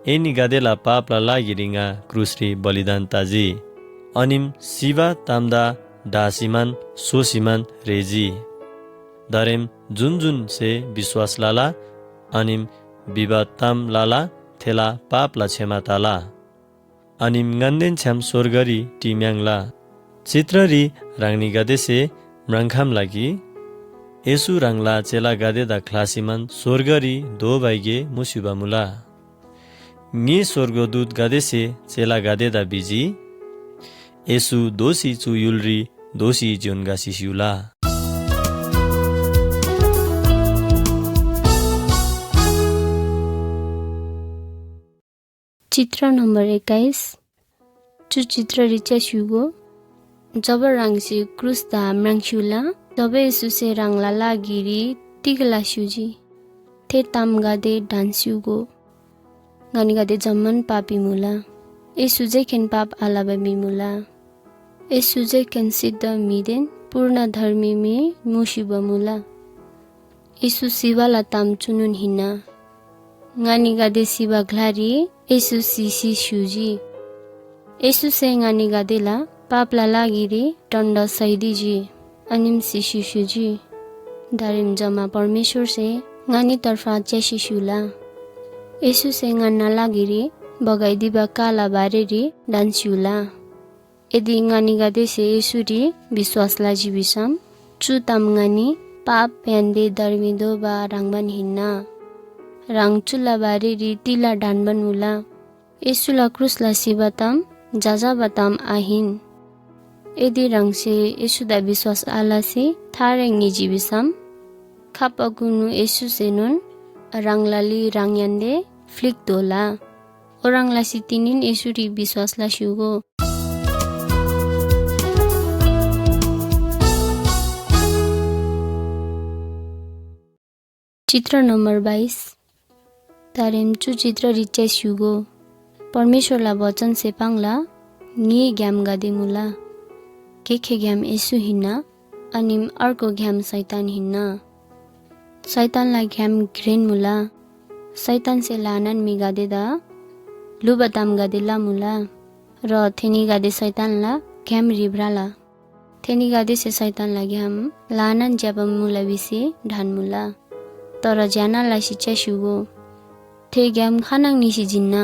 एनीगदेला पापला लागिरी ङा क्रुसरी बलिदान तजी, अनिम सिबा तामदा ढासीमान सोसीमान रेःजी। दारेम जुन जुन स्‍हे विश्‍वास लला, अनिम भिबा ताम लला, थेला पापला क्षमा तला।" अनिम ङन्‍देन छ्‌याम स्‍वर्गरी टिम्‍याङ्ला। चित्ररी ह्राङनीगदेसे म्राङ्‌खम्‍ला कि येशू ह्राङला चेलागदेदा ख्‍लासीमान स्‍वर्गरी दोःबा गे मुस्‍युबा मुला। ङी स्‍वर्गदूतगदेसे चेलागदेदा भिजी, "येशू दोःसी चु य्‍हुलरी दोःसी ज्‍योन घसी स्‍युला।" चित्र नम्बर एक्काइस। चु चित्ररी च्‍यास्‍य्‍हूगो। जब ह्राङसे क्रुसदा म्राङ्स्‍युला, तब येशूसे ह्राङला लागिरी तिग लस्‍युजी, थे तामगदे ढन्‍स्‍युगो। ङनीगदे जम्‍मान पापी मुला। येशू जेखेन पाप आलबा म्‍हि मुला। येशू जेखेन सिद्ध म्‍हिदेन पूर्ण धर्मी म्‍हि मुस्‍युबा मुला। येशू सिबाला ताम चुनोन हिन्‍ना। ङनीगदे सिबा ग्‍लारी येशू सिसी स्‍युजी। येशूसे ङनीगदेला पापला लागिरी दण्‍ड सहिदिजी, अनिम सिसी स्‍युजी। दारेम जमा परमेश्‍वरसे ङनी तर्फा च्‍यासी स्‍युला। येशूसे ङन्‍ना लागिरी बगैदिबा काला बारेरी ढन्‍स्‍युला। यदि ङनीगदेसे येशूरी विश्‍वास लजी भिसम, चु ताम ङनी पाप य्‍हान्‍दे धर्मी दोबा ह्रङ्‌बान हिन्‍ना। ह्राङ चुला बारेरी तिला ढन्‍बान मुला? येशूला क्रुसला सिबा ताम जजाबा ताम आहिन। यदि ह्राङसे येशूदा विश्‍वास आलसी थारेङ निजी भिसम, खाप्‍बाकुनु येशूसेनोन ह्राङला ली ह्राङय्‍हान्‍दे फ्‍लिक दोला। ओह्रङ् लसी तिनीन येशूरी विश्‍वास लस्‍युगो। चित्र नम्‍बर बाइस। तारेम चु चित्ररी च्‍यास्‍युगो। परमेश्‍वरला बचनसे पाङ्ला ङी ग्‍यामगदे मुला। गिकखेग्‍याम येशू हिन्‍ना, अनि अर्गुग्‍याम शैतान हिन्‍ना। शैतानला ग्‍याम घ्रेन मुला। शैतानसे ल्‍हानान म्‍हिगदेदा लुबा तामगदे लमुला, र थेनीगदे शैतानला ग्‍यामरी भ्रला। थेनीगदेसे शैतानला ग्‍याम ल्‍हानान ज्‍यबा मुला भिसी ढन्‍मुला। तर ज्‍यना लसी च्‍यास्‍युगो। थे ग्‍याम खानङ निसी जिन्‍ना?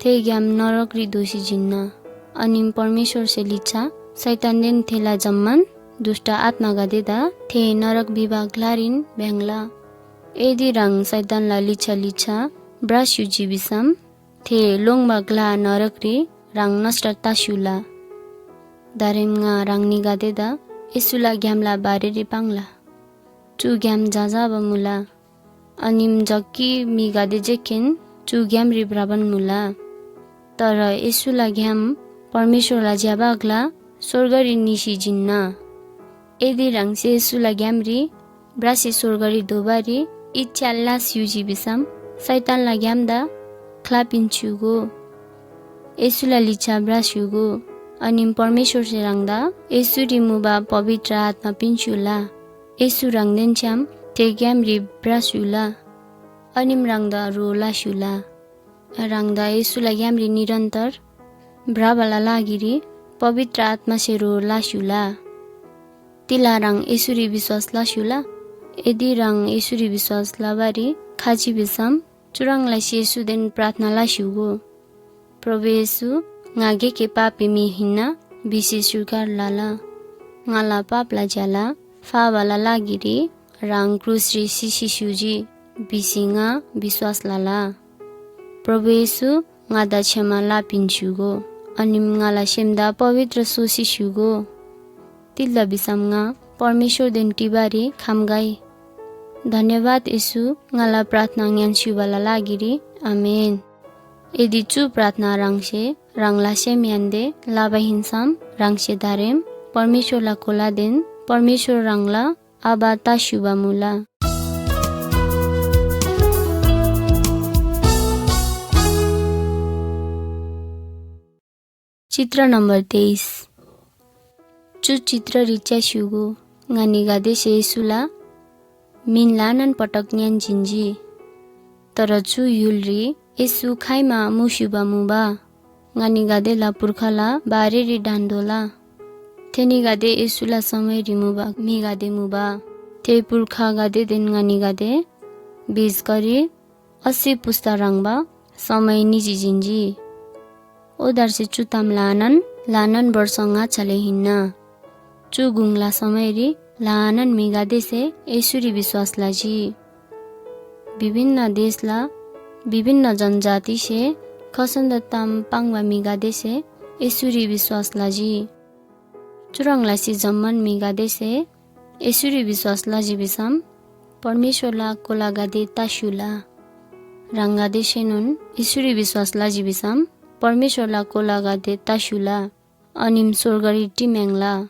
थे ग्‍याम नरकरी दोःसी जिन्‍ना। अनि परमेश्‍वरसे लिच्‍छा शैतानदेन थेला जम्‍मान दुष्‍ट आत्‍मागदेदा थे नरक भिबा ग्‍लारीन भ्‍याङ्‍ला। यदि ह्राङ शैतानला लिच्‍छा लिच्‍छा भ्रस्‍युजी भिसम, थे लोङ्‌बा ग्‍ला नरकरी ह्राङ नष्‍ट तस्‍युला। दारेम ङा ह्राङनीगदेदा येशूला ग्‍यामला बारेरी पाङ्ला। चु ग्‍याम जजाबा मुला। अनि जग्‍की म्‍हिगदे जेकेन चु ग्‍यामरी भ्रबान मुला। तर येशूला ग्‍याम परमेश्‍वरला ज्‍यबा ग्‍ला स्‍वर्गरी निसी जिन्‍ना। यदि ह्राङसे येशूला ग्‍यामरी भ्रसी स्‍वर्गरी धोबारी इच्‍छा लस युजी भिसम, शैतानला ग्‍यामदा ख्‍ला पिन्‍स्‍युगो। येशूला लिच्‍छा भ्रस्‍युगो। अनि परमेश्‍वरसे ह्राङदा येशूरी मुबा पवित्र आत्‍मा पिन्‍स्‍युला। येशू ह्राङदेन छ्‌याम थे ग्‍यामरी भ्रस्‍युला। अनि ह्राङदा ह्रो लस्‍युला। ह्राङदा येशूला ग्‍यामरी निरन्तर भ्रबाला लागिरी पवित्र आत्‍मासे ह्रो लस्‍युला। तिला ह्राङ येशूरी विश्‍वास लस्‍युला? यदि ह्राङ येशूरी विश्‍वास लबारी खजी भिसम, चुह्रङ् लसी येशूदेन प्रार्थना लस्‍युगो, प्रभु येशू, ङा गिकखे पापी म्‍हि हिन्‍ना भिसी स्‍वीकार लला। ङाला पापला ज्‍याला फाबाला लागिरी ह्राङ क्रुसरी सिसी स्‍युजी भिसी ङा विश्‍वास लला। प्रभु येशू, ङादा क्षमा लपिन्‍स्‍युगो, अनि ङाला सेमदा पवित्र सोसी स्‍युगो। तिग्‍दा भिसम ङा परमेश्‍वरदेन टिबारी खम्‍गै। धन्‍यवाद येशू, ङाला प्रार्थना ङ्‌यान्‍स्‍युबाला लागिरी। आमेन। यदि चु प्रार्थना ह्राङसे ह्राङला सेमहेन्‍दे लबा हिन्‍सम, ह्राङसे दारेम परमेश्‍वरला कोलादेन परमेश्‍वर ह्राङला आबा तस्‍युबा मुला। चित्र नम्‍बर तेइस। चु चित्ररी च्‍यास्‍युगो, ङनीगदेसे येशूला मिन ल्‍हानान पटक ङ्‌यान जिन्‍जी। तर चु य्‍हुलरी येशू खाइमा मुस्‍युबा मुबा, ङनीगदेला पुर्खाला बारेरी ढन्‍तोःला। थेनीगदे येशूला समयरी मुबा म्‍हिगदे मुबा। थे पुर्खागदेदेन ङनीगदे बिचगरी अस्‍सी पुस्‍ता ह्रङ्‌बा समय निजी जिन्‍जी। ओदारसे चु ताम ल्‍हानान, ल्‍हानान वर्ष ङाच्‍छाले हिन्‍ना। चु गुङला समयरी ल्‍हानान म्‍हिगदेसे येशूरी विश्‍वास लजी। विभिन्न देशला विभिन्न जनजातिसे खसन्‍द ताम पाङ्बा म्‍हिगदेसे येशूरी विश्‍वास लजी। चुह्रङ् लसी जम्‍मान म्‍हिगदेसे येशूरी विश्‍वास लजी भिसम, परमेश्‍वरला कोलागदे तस्‍युला। ह्राङगदेसेनोन येशूरी विश्‍वास लजी भिसम, परमेश्‍वरला कोलागदे तस्‍युला, अनिम स्‍वर्गरी टिम्‍याङ्ला।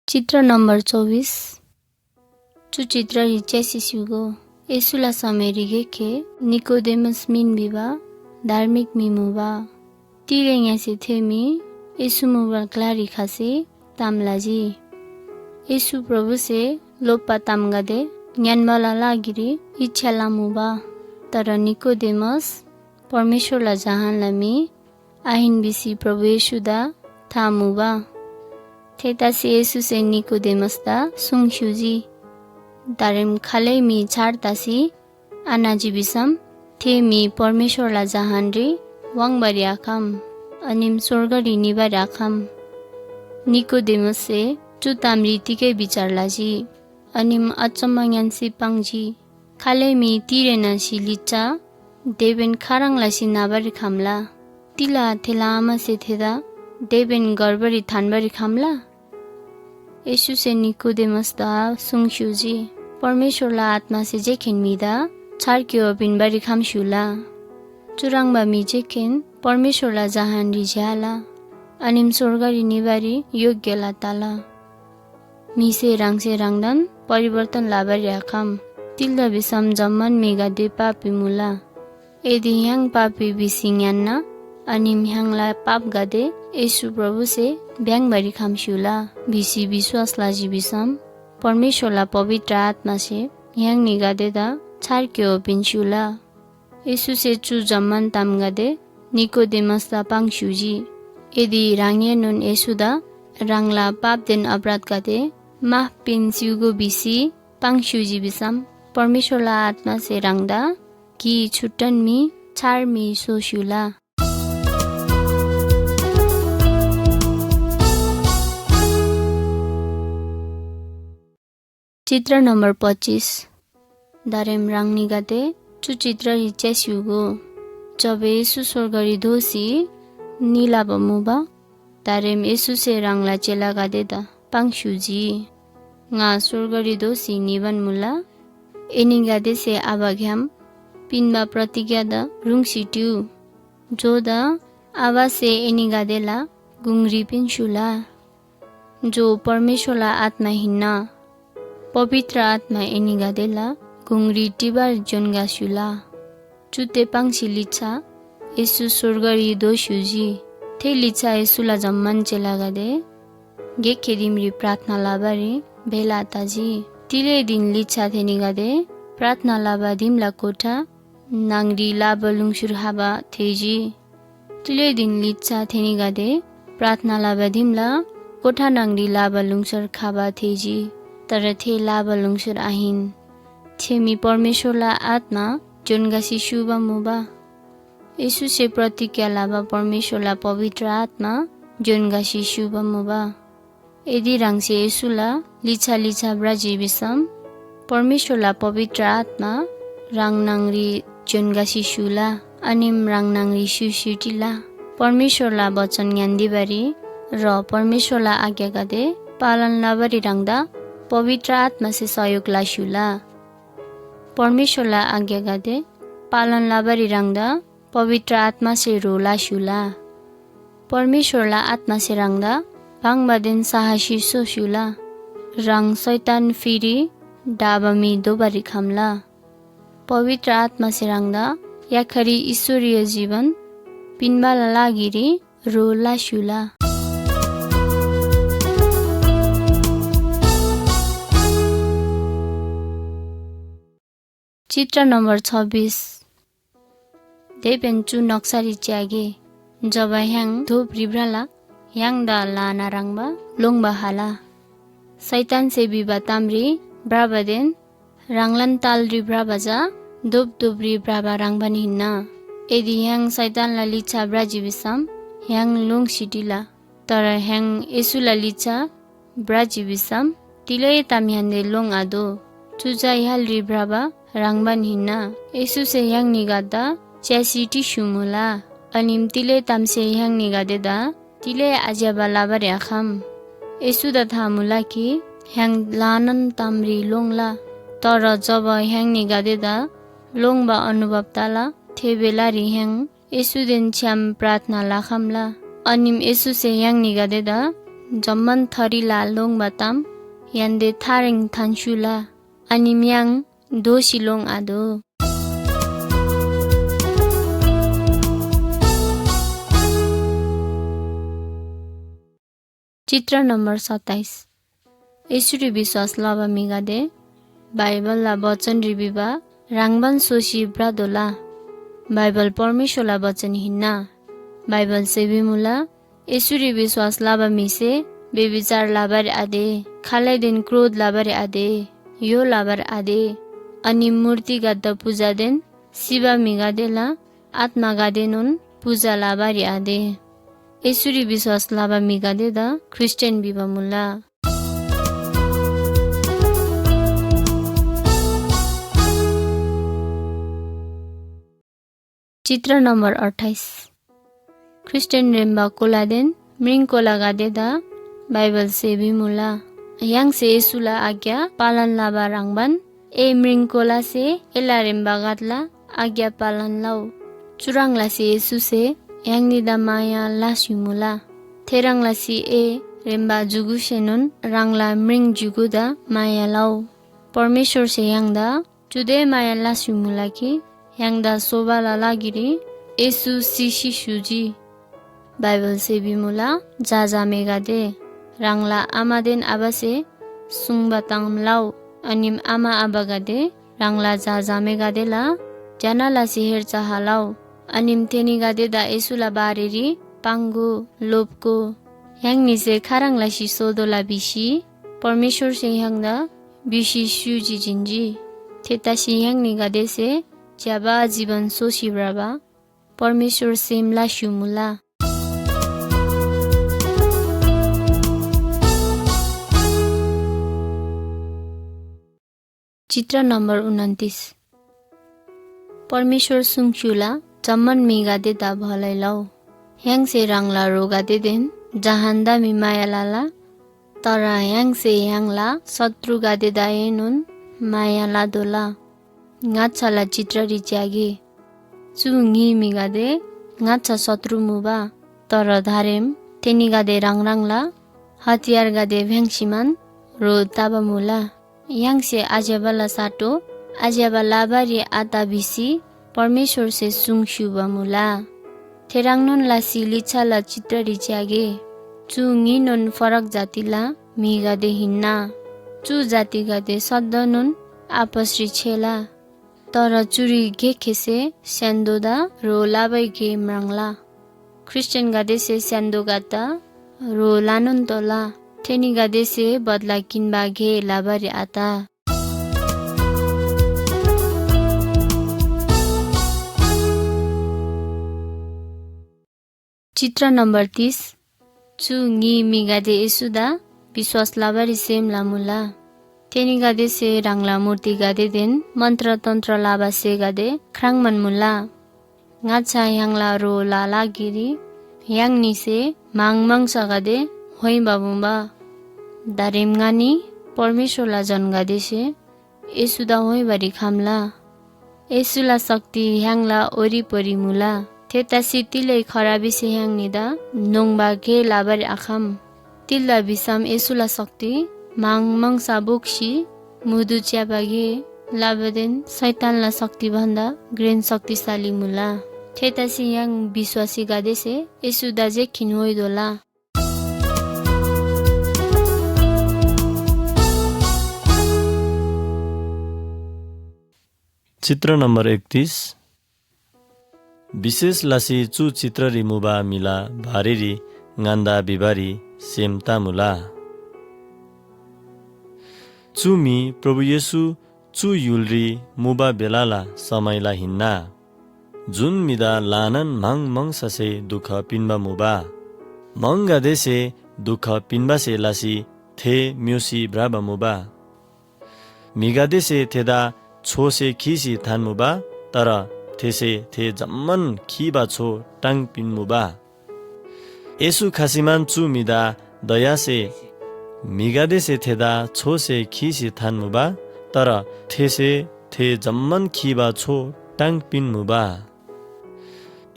चित्र नम्बर चौबिस। चु चित्ररी च्‍यासी स्‍युगो। येशूला समयरी गिकखे निकोदेमस मिन भिबा धार्मिक म्‍हि मुबा। तिरेङ्‌से थे म्‍हि येशू मुबा ग्‍लारी खसी ताम लजी। येशू प्रभुसे लोप्‍बा तामगदे ङ्‌यान्‍बाला लागिरी इच्‍छा लमुबा। तर निकोदेमस परमेश्‍वरला जहानला म्‍हि आहिन भिसी प्रभु येशूदा था मुबा। थेतसे येशूसे निकोदेमसदा सुङस्‍युजी, "दारेम खालै म्‍हि छार तसी आनाजी भिसम थे म्‍हि परमेश्‍वरला जहानरी वाङ्बारी आखम, अनिम स्‍वर्गरी निबारी आखम।" निकोदेमससे चु तामरी तिगै विचार लजी, अनिम अचम्‍म ङ्‌यान्‍सी पाङ्जी। खालै म्‍हि तिरेनासी लिच्‍छा देबेन खाह्रङ् लसी न्‍हबारी खम्‍ला? तिला थेला आमासे थेदा देबेन घर्बारी थान्‍बारी खम्‍ला? येशूसे निकोदेमसदा सुङस्‍युजी, "परमेश्‍वरला आत्‍मासे जेखेन म्‍हिदा छार क्‍योः पिन्‍बारी खम्‍स्‍युला। चुह्रङ्बा म्‍हि जेखेन परमेश्‍वरला जहानरी ज्‍याला, अनिम स्‍वर्गरी निबारी योग्‍यला तला।" म्‍हिसे ह्राङसे ह्राङदान परिवर्तन लबारी आखम, तिग्‍दा भिसम जम्‍मान म्‍हिगदे पापी मुला। यदि य्‍हाङ पापी भिसी ङ्‌यान्‍ना, अनिम य्‍हाङला पापगदे येशू प्रभुसे भ्‍याङ्‍बारी खम्‍स्‍युला भिसी विश्‍वास लजी भिसम, परमेश्‍वरला पवित्र आत्‍मासे य्‍हाङनीगदेदा छार क्‍योः पिन्‍स्‍युला। येशूसे चु जम्‍मान तामगदे निकोदेमसदा पाङ्स्‍युजी। यदि ह्राङएनोन येशूदा ह्राङला पापदेन अपराधगदे माफ पिन्‍स्‍युगो भिसी पाङ्स्‍युजी भिसम, परमेश्‍वरला आत्‍मासे ह्राङदा कि छुट्टन म्‍हि, छार म्‍हि स्‍होस्‍युला। चित्र नम्‍बर पच्‍चिस। दारेम ह्राङनीगदे चु चित्ररी च्‍यास्‍युगो। जब येशू स्‍वर्गरी दोःसी निलाबा मुबा, दारेम येशूसे ह्राङला चेलागदेदा पाङ्स्‍युजी, "ङा स्‍वर्गरी दोःसी निबान मुला। एनीगदेसे आबाग्‍याम पिन्‍बा प्रतिज्ञादा ह्रुङ्सी टिउ, जोदा आबासे एनीगदेला गुङरी पिन्‍स्‍युला, जो परमेश्‍वरला आत्‍मा हिन्‍ना। पवित्र आत्‍मा एनीगदेला गुङरी टिबार ज्‍योङ्‍गा स्‍युला।" चुदे पाङ्सी लिच्‍छा येशू स्‍वर्गरी दोःस्‍युजी। थे लिच्‍छा येशूला जम्‍मान चेलागदे गिकखे दिमरी प्रार्थना लबारी भेला तजी। तिलै धिन लिच्‍छा थेनीगदे प्रार्थना लबा दिमला कोठा न्‍हङरी लाबालुङसर खबा थेःजी। तिलै धिन लिच्‍छा थेनीगदे प्रार्थना लबा दिमला कोठा न्‍हङरी लाबालुङसर खबा थेःजी, तर थे लाबालुङसर आहिन। थे मी परमेश्‍वरला आत्‍मा ज्‍योङ्‍सी स्‍युबा मुबा। येशूसे प्रतिज्ञा लबा परमेश्‍वरला पवित्र आत्‍मा ज्‍योङ्‍सी स्‍युबा मुबा। यदि ह्राङसे येशूला लिच्‍छा लिच्‍छा भ्रजी भिसम, परमेश्‍वरला पवित्र आत्‍मा ह्राङ न्‍हङरी ज्‍योङ्‍सी स्‍युला, अनि ह्राङ न्‍हङरी स्‍युस्‍युटीला। परमेश्‍वरला बचन ङ्‌यान्‍दिबारी र परमेश्‍वरला आज्ञागदे पालन लबारी ह्राङदा पवित्र आत्‍मासे सहयोग लस्‍युला। परमेश्‍वरला आज्ञागदे पालन लबारी ह्राङदा पवित्र आत्‍मासे ह्रो लस्‍युला। परमेश्‍वरला आत्‍मासे ह्राङदा पाङ्बादेन साहसी स्‍होस्‍युला। ह्राङ शैतान फिरी ढाबा म्‍हि दोबारी खम्‍ला। पवित्र आत्‍मासे ह्राङदा याखरी ईश्‍वरीय जीवन पिन्‍बाला लागिरी ह्रो लस्‍युला। चित्र नम्‍बर छब्‍बिस। देबेन चु नक्‍सारी च्‍यागे, जब य्‍हाङ धोपरी भ्रला, य्‍हाङदा ल्‍हाना ह्रङ्‌बा लोङ्‌बा खला। शैतानसे भिबा तामरी भ्रबादेन ह्राङलान तालरी भ्रबा चा धोपधोपरी भ्रबा ह्रङ्‌बान हिन्‍ना। यदि य्‍हाङ शैतानला लिच्‍छा भ्रजी भिसम य्‍हाङ लोङ्सी टिला। तर य्‍हाङ येशूला लिच्‍छा भ्रजी भिसम तिलै ताम य्‍हाङसे लोङ्‌आतोः। चु चा य्‍हालरी भ्रबा ह्रङ्‌बान हिन्‍ना। येशूसे य्‍हाङनीगदेदा च्‍यासी टिस्‍युमुला। अनि तिलै तामसे य्‍हाङनीगदेदा तिलै आज्‍यबा लबारी आखम। येशूदा था मुला कि य्‍हाङ ल्‍हानान तामरी लोङ्ला। तर जब य्‍हाङनीगदेदा लोङ्‌बा अनुभव तला, थे बेलारी य्‍हाङ येशूदेन छ्‌याम प्रार्थना लखम्‍ला। अनिम येशूसे य्‍हाङनीगदेदा जम्‍मान थरीला लोङ्‌बा ताम य्‍हाङदे थारेङ थान्‍स्‍युला। अनिम य्‍हाङ दोःसी लोङ्‌आतोः। चित्र नम्बर सत्ताइस। येशूरी विश्‍वास लबा म्‍हिगदे, बाइबलला बचनरी भिबा ह्रङ्‌बान सोसी भ्रतोःला। बाइबल परमेश्‍वरला बचन हिन्‍ना। बाइबलसे भिमुला, येशूरी विश्‍वास लबा म्‍हिसे व्‍यभिचार लबारी आते, खालैदेन क्रोध लबारी आते, य्‍हो लबारी आते, अनि मूर्तिगददा पूजादेन सिबा म्‍हिगदेला आत्‍मागदेनोन पूजा लबारी आते। येशूरी विश्‍वास लबा म्‍हिगदेदा ख्रीष्‍टियान भिबा मुला। चित्र नम्बर अट्ठाइस। ख्रीष्‍टियान रेम्‍बा कोलादेन म्रिङ कोलागदेदा बाइबलसे भिमुला, य्‍हाङसे येशूला आज्ञा पालन लबा ह्रङ्‌बान ए म्रिङ कोलासे एला रेम्‍बागदला आज्ञा पालन लउ। चुह्रङ् लसी येशूसे य्‍हाङनीदा माया लसी मुला। थेह्रङ् लसी ए रेम्‍बा जुगुसेनोन ह्राङला म्रिङ ज्‍युगुदा माया लउ। परमेश्‍वरसे य्‍हाङदा चुदे माया लसी मुला कि य्‍हाङदा सोबाला लागिरी येशू सिसी स्‍युजी। बाइबलसे भिमुला, झा झामेगदे, ह्राङला आमादेन आबासे सुङ्बा ताम लउ, अनिम आमा आबागदे, ह्राङला झा झामेगदेला ज्‍यना लसी हेरचाह लउ, अनिम थेनीगदेदा येशूला बारेरी पाङ्‍गो, लोप्‍गो। य्‍हाङनीसे खाह्रङ् लसी सोतोःला भिसी परमेश्‍वरसे य्‍हाङदा भिसी स्‍युजी जिन्‍जी। थेतसी य्‍हाङनीगदेसे ज्‍यबा जीवन सोसी भ्रबा परमेश्‍वर सेम लस्‍युमुला। चित्र नम्बर उनन्तीस। परमेश्‍वर सुङस्‍युला जम्‍मान म्‍हिगदेदा भलै लउ। य्‍हाङसे ह्राङला ह्रोगदेदेन जहानदा मी माया लला, तर य्‍हाङसे य्‍हाङला शत्रुगदेदाएनोन माया लतोःला। ङाच्‍छाला चित्ररी च्‍यागे। चु ङी म्‍हिगदे ङाच्‍छा शत्रु मुबा, तर दारेम थेनीगदे ह्राङ ह्राङला हतियारगदे भ्‍याङ्‍सीमान ह्रो तबा मुला। य्‍हाङसे आज्‍यबाला साटो आज्‍यबा लबारी आत भिसी परमेश्‍वरसे सुङ्स्‍युबा मुला। थेह्रङ्नोन लसी लिच्‍छाला चित्ररी च्‍यागे। चु ङीनोन फरक जातिला म्‍हिगदे हिन्‍ना। चु जातिगदे सदनोन आपसरी छेला। तर चुरी गिकखेसे स्‍य्‍हान्‍दोदा ह्रो लबै गे म्राङ्ला। ख्रीष्‍टियानगदेसे स्‍य्‍हान्‍दोगदेदा ह्रो लनोन तोःला। थेनीगदेसे बदला किन्‍बा गे लबारी आत। चित्र नम्बर तीस। चु ङी म्‍हिगदे येशूदा विश्‍वास लबारी सेम लमुला। थेनीगदेसे ह्राङला मूर्तिगदेदेन मन्‍त्रतन्‍त्र लबा स्‍हेगदे ख्राङ्‌बान मुला। ङाच्‍छा य्‍हाङला ह्रो लला गिरी य्‍हाङनीसे म्‍हाङ म्‍हङसागदे होइबा मुबा। दारेम ङनी परमेश्‍वरला जनगदेसे येशूदा होइबारी खम्‍ला। येशूला शक्ति य्‍हाङला वरिपरि मुला। थेतसी तिलै खराबीसे य्‍हाङनीदा न्‍होङ्बा गे लबारी आखम। तिग्‍दा भिसम येशूला शक्ति म्‍हाङ म्‍हङसा बोक्‍सी मुदु च्‍याबा गे लबादेन शैतानला शक्ति भन्‍दा घ्रेन शक्तिशाली मुला। थेतसी य्‍हाङ विश्‍वासीगदेसे येशूदा जे खिन होइतोःला। चित्र नम्बर एकतिस। विशेष लसी चु चित्ररी मुबा म्‍हिला बारेरी ङन्‍दा भिबारी सेम तमुला। चु म्‍हि प्रभु येशू चु य्‍हुलरी मुबा बेलाला समयला हिन्‍ना, जुन म्‍हिदा ल्‍हानान म्‍हङ म्‍हङसासे दुख पिन्‍बा मुबा। म्‍हङगदेसे दुख पिन्‍बासे लसी थे म्‍युसी भ्रबा मुबा। म्‍हिगदेसे थेदा छोसे खीसी थान्‍मुबा, तर थेसे थे जम्‍मान खीबा छो टाङ पिन्‍मुबा। येशू खसीमान चु म्‍हिदा दयासे म्‍हिगदेसे थेदा छोसे खीसी थान्‍मुबा, तर थेसे थे जम्‍मान खीबा छो टाङ पिन्‍मुबा।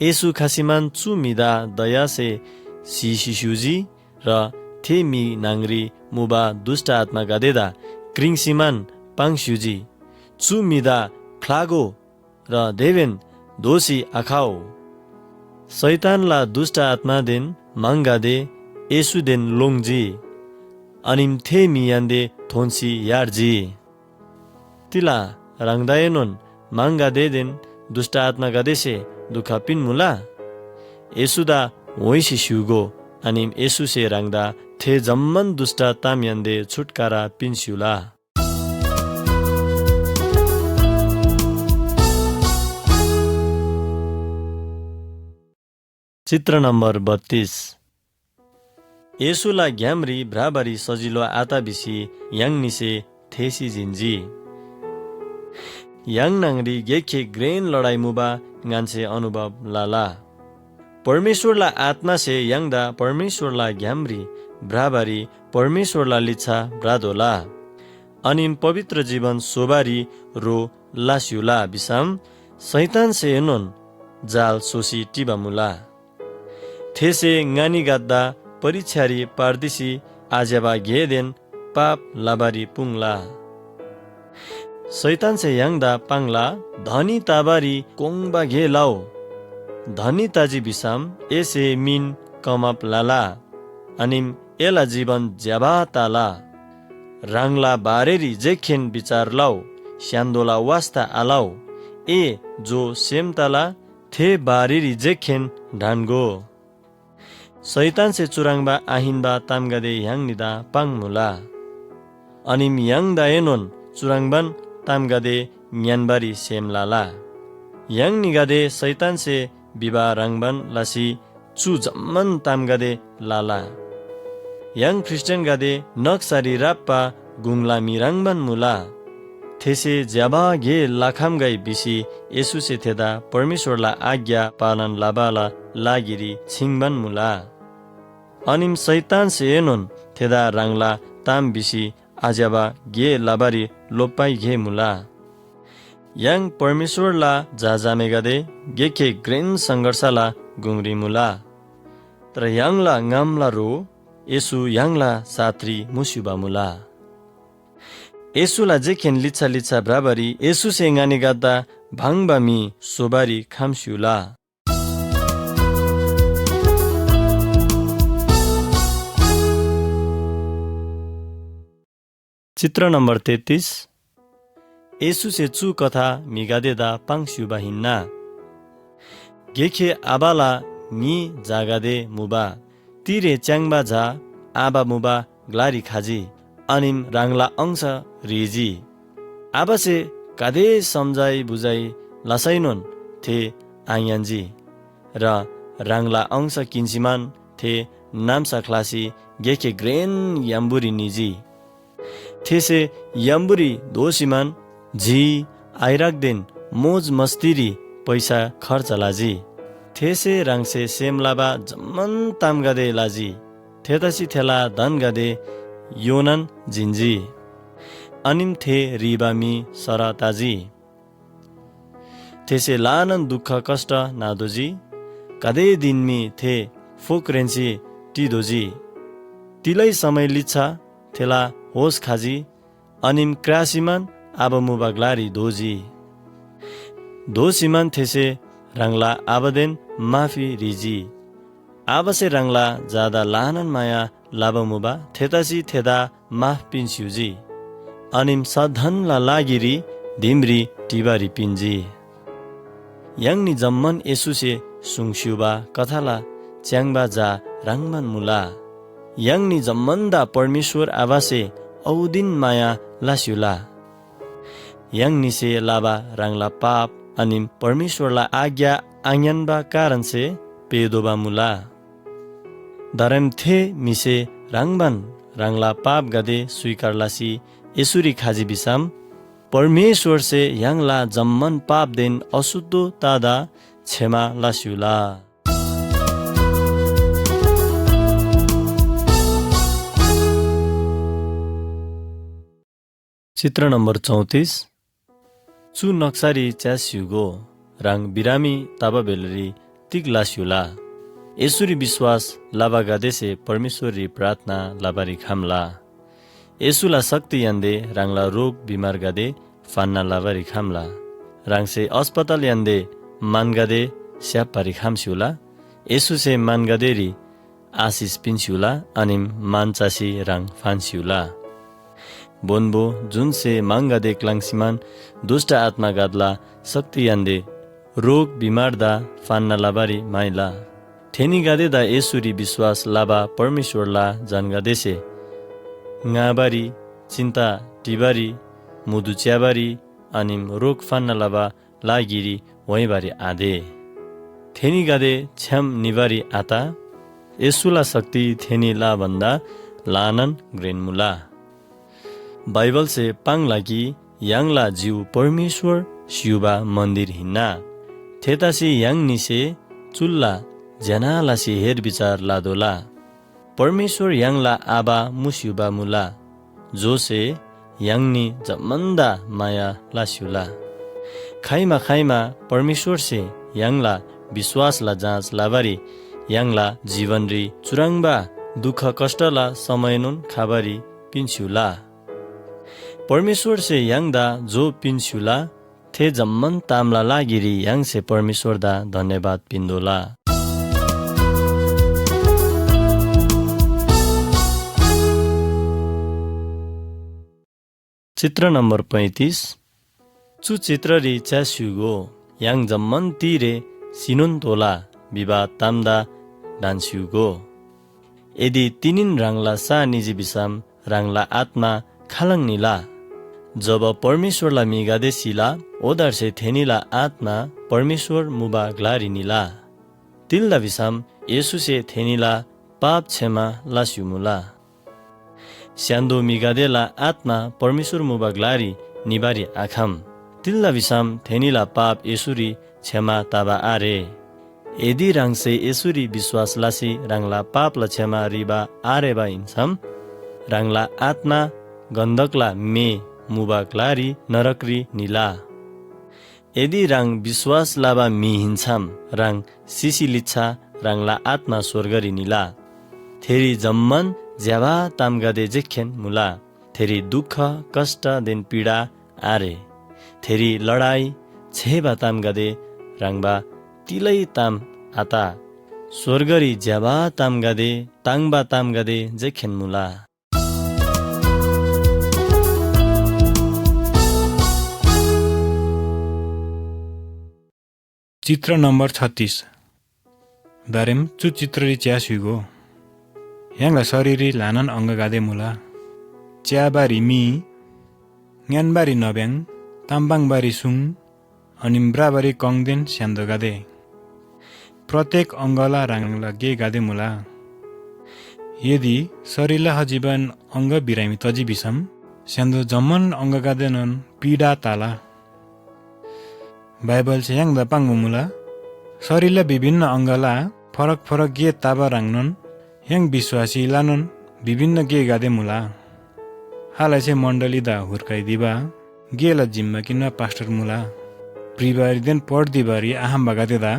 येशू खसीमान चु म्‍हिदा दयासे स्‍हीसी स्‍युजी र थे म्‍हि न्‍हङरी मुबा दुष्‍ट आत्‍मागदेदा क्रिङ्सीमान पाङ्स्‍युजी। चु म्‍हिदा ख्‍लागो र देवेन दोःसी आखउ। शैतानला दुष्‍ट आत्‍मादेन म्‍हङगदे येशूदेन लोङ्जी, अनिम थे म्‍हि य्‍हान्‍दे थोन्‍सी यार्जी। तिला ह्राङदाएनोन म्‍हङगदेदेन दुष्‍ट आत्‍मागदेसे दुख पिन्‍मुला? येशूदा व्‍होइसी स्‍य्‍हूगो, अनिम येशूसे ह्राङदा थे जम्‍मान दुष्‍ट तामय्‍हान्‍दे छुटकारा पिन्‍स्‍युला। चित्र नम्‍बर बत्तीस। येशूला ग्‍यामरी भ्रबारी सजिलो आत भिसी य्‍हाङनीसे थेःसी जिन्‍जी। य्‍हाङ न्‍हङरी गिकखे घ्रेन लडाइ मुबा ङन्‍से अनुभव लला। परमेश्‍वरला आत्‍मासे य्‍हाङदा परमेश्‍वरला ग्‍यामरी भ्रबारी परमेश्‍वरला लिच्‍छा भ्रतोःला। अनिम पवित्र जीवन स्‍होबारी ह्रो लस्‍युला भिसम शैतानसेएनोन जाल स्‍होसी टिबा मुला। थेसे ङनीगदेदा परीक्षारी पार्दिसी आज्‍यबा गेदेन पाप लबारी पुङ्ला। शैतानसे य्‍हाङदा पाङ्ला, धनी तबारी कोङ्बा गे लउ। धनी तजी भिसम एसे मिन कमब लला, अनिम एला जीवन ज्‍यबा तला। ह्राङला बारेरी जेखेन विचार लउ, स्‍य्‍हान्‍दोला वास्‍ता आलउ। ए जो सेम तला, थे बारेरी जेखेन ढन्‍गो। शैतानसे चुह्रङ्बा आहिन्‍बा तामगदे य्‍हाङनीदा पाङ्‌मुला। अनिम य्‍हाङदाएनोन चुह्रङ्बान तामगदे ङ्‌यान्‍बारी सेम लला। य्‍हाङनीगदे शैतानसे भिबा ह्रङ्‌बान लसी चु जम्‍मान तामगदे लला। य्‍हाङ ख्रीष्‍टियानगदे नक्‍सारी राप्‍बा गुङला म्‍हि ह्रङ्‌बान मुला। थेसे ज्‍यबा गे लखम्‍गै भिसी येशूसे थेदा परमेश्‍वरला आज्ञा पालन लबाला लागिरी छिङ्बान मुला। अनिम शैतानसेएनोन थेदा ह्राङला ताम भिसी आज्‍यबा गे लबारी लोप्‍बाइ गे मुला। य्‍हाङ परमेश्‍वरला झा झामेगदे गिकखे घ्रेन संघर्षला गुङरी मुला। तर य्‍हाङला ङामला ह्रो येशू य्‍हाङला साथरी मुस्‍युबा मुला। येशूला जेखेन लिच्‍छा लिच्‍छा भ्रबारी येशूसे ङनीगदेदा भङ्‍बा म्‍हि स्‍होबारी खम्‍स्‍युला। चित्र नम्‍बर तेत्तिस। येशूसे चु कथा म्‍हिगदेदा पाङ्स्‍युबा हिन्‍ना। गिकखे आबाला न्‍ही झागदे मुबा। तिरे च्‍याङ्बा झा आबा मुबा ग्‍लारी खजी, अनिम ह्राङला अंश ह्रीजी। आबासे गाते सम्‍झाइ बुझाइ लसैनोन थे आङ्‌यान्‍जी, र ह्राङला अंश किन्‍सीमान थे नाम्‍सा ख्‍लासी गिकखे घ्रेन याम्‍बुरी निजी। थेसे याम्‍बुरी दोःसीमान झी आइरकदेन मोज मस्‍तीरी पैसा खर्च लजी। थेसे ह्राङसे सेम लबा जम्‍मान तामगदे लजी। थेतसी थेला धनगदे योनान जिन्‍जी। अनिम थे ह्रीबा म्‍हि सर तजी। थेसे ल्‍हानान दुख कष्‍ट नातोःजी। गाते धिन मी थे फोक्रेन्‍सी टितोःजी। तिलै समय लिच्‍छा थेला होस खजी, अनिम क्रासीमान आबा मुबा ग्‍लारी धोजी। धोसीमान थेसे ह्राङला आबादेन माफी ह्रीजी। आबासे ह्राङला झादा ल्‍हानान माया लबा मुबा, थेतसी थेदा माफ पिन्‍स्‍युजी। अनिम सदनला लागिरी दिमरी टिबारी पिन्‍जी। य्‍हाङनी जम्‍मान येशूसे सुङ्स्‍युबा कथाला च्‍याङ्बा झा ह्रङ्‌बान मुला। य्‍हाङनी जम्‍मानदा परमेश्‍वर आबासे औदिन माया लस्‍युला। य्‍हाङनीसे लबा ह्राङला पाप अनिम परमेश्‍वरला आज्ञा आङ्‌यान्‍बा कारणसे पेःतोःबा मुला। दारेम थे म्‍हिसे ह्रङ्‌बान ह्राङला पापगदे स्‍वीकार लसी येशूरी खजी भिसम, परमेश्‍वरसे य्‍हाङला जम्‍मान पापदेन अशुद्ध तादा क्षमा लस्‍युला। चित्र नम्बर चौतिस। चु नक्‍सारी च्‍यास स्‍य्‍हूगो, ह्राङ बिरामी तबा बेलारी तिग लस्‍युला? येशूरी विश्‍वास लबागदेसे परमेश्‍वररी प्रार्थना लबारी खम्‍ला। येशूला शक्तियान्‍दे ह्राङला रोग बिमारगदे फान्‍ना लबारी खम्‍ला। ह्राङसे अस्‍पतालयान्‍दे मानगदे स्‍याप्‍बारी खम्‍स्‍युला। येशूसे मानगदेरी आशिष पिन्‍स्‍युला, अनि मान चसी ह्राङ फान्‍स्‍युला। बोन्‍बो जुनसे म्‍हङगदे क्‍लाङ्सीमान दुष्‍ट आत्‍मागदेला शक्तियान्‍दे रोग बिमारदा फान्‍ना लबारी म्‍हाइला। थेनीगदेदा येशूरी विश्‍वास लबा परमेश्‍वरला जनगदेसे ङ्‌हबारी, चिन्‍ता टिबारी, मुदु च्‍याबारी, अनि रोग फान्‍ना लबा लागिरी व्‍हाइबारी आदे। थेनीगदे छ्‌याम निबारी आत। येशूला शक्ति थेनीला भन्‍दा ल्‍हानान घ्रेन मुला। बाइबलसे पाङ्ला कि य्‍हाङला जिउ परमेश्‍वर स्‍युबा मन्‍दिर हिन्‍ना। थेतसी य्‍हाङनीसे चुल्‍ला ज्‍यना लसी हेरविचार लतोःला। परमेश्‍वर य्‍हाङला आबा मुस्‍युबा मुला, जोसे य्‍हाङनी जम्‍मानदा माया लस्‍युला। खाइमा खाइमा परमेश्‍वरसे य्‍हाङला विश्‍वासला जाँच लबारी य्‍हाङला जीवनरी चुह्रङ्बा दुःख कष्‍टला समयनोन खबारी पिन्‍स्‍युला। परमेश्‍वरसे य्‍हाङदा जोब पिन्‍स्‍युला, थे जम्‍मान तामला लागिरी य्‍हाङसे परमेश्‍वरदा धन्‍यवाद पिन्‍तोःला। चित्र नम्बर पैँतिस। चु चित्ररी च्‍यास स्‍य्‍हूगो, य्‍हाङ जम्‍मान तिरे सिनोन तोःला भिबा तामदा ढन्‍स्‍य्‍हूगो। यदि तिनीन ह्राङला सा निजी भिसम ह्राङला आत्‍मा खालङ निला? जब परमेश्‍वरला म्‍हिगदे सिला, ओदार्से थेनीला आत्‍मा परमेश्‍वर मुबा ग्‍लारी निला। तिग्‍दा भिसम येशूसे थेनीला पाप क्षमा लस्‍युमुला। स्‍य्‍हान्‍दो म्‍हिगदेला आत्‍मा परमेश्‍वर मुबा ग्‍लारी निबारी आखम। तिग्‍दा भिसम थेनीला पाप येशूरी क्षमा तबा आरे। यदि ह्राङसे येशूरी विश्‍वास लसी ह्राङला पापला क्षमा रिबा आरेबा हिन्‍सम, ह्राङला आत्‍मा गन्‍धकला मे मुबा ग्‍लारी नरकरी निला। यदि ह्राङ विश्‍वास लबा म्‍हि हिन्‍सम, ह्राङ सिसी लिच्‍छा ह्राङला आत्‍मा स्‍वर्गरी निला। थेरी जम्‍मान ज्‍यबा तामगदे जेखेन मुला। थेरी दुख, कष्‍टदेन पीडा आरे। थेरी लडाइ, छेबा तामगदे ह्रङ्‌बा तिलै ताम आत। स्‍वर्गरी ज्‍यबा तामगदे, ताङ्‍बा तामगदे जेखेन मुला। चित्र नम्बर छत्तीस। दारेम चु चित्ररी च्‍यास स्‍य्‍हूगो। य्‍हाङला शरीररी ल्‍हानान अङ्गगदे मुला। च्‍याबारी मी, ङ्‌यान्‍बारी नाब्‍याङ, ताम पाङ्‌बारी सुङ, अनि भ्रबारी कङदेन स्‍य्‍हान्‍दोगदे। प्रत्येक अङ्गला ह्राङ ह्राङला गेगदे मुला। यदि शरीरला हजिबान अङ्ग बिरामी तजी भिसम, स्‍य्‍हान्‍दो जम्‍मान अङ्गगदेनोन पीडा तला। बाइबलसे य्‍हाङदा पाङ्बा मुला, शरीरला विभिन्न अङ्गला फरक फरक गे तबा ह्रङ्नोन य्‍हाङ विश्‍वासीलानोन विभिन्न गेगदे मुला। हालैसे मण्‍डलीदा हुर्काइदिबा गेला जिम्‍मा किन्‍बा पास्‍टर मुला। भ्रिबारीदेन पढदिबारी आखम्‍बागदेदा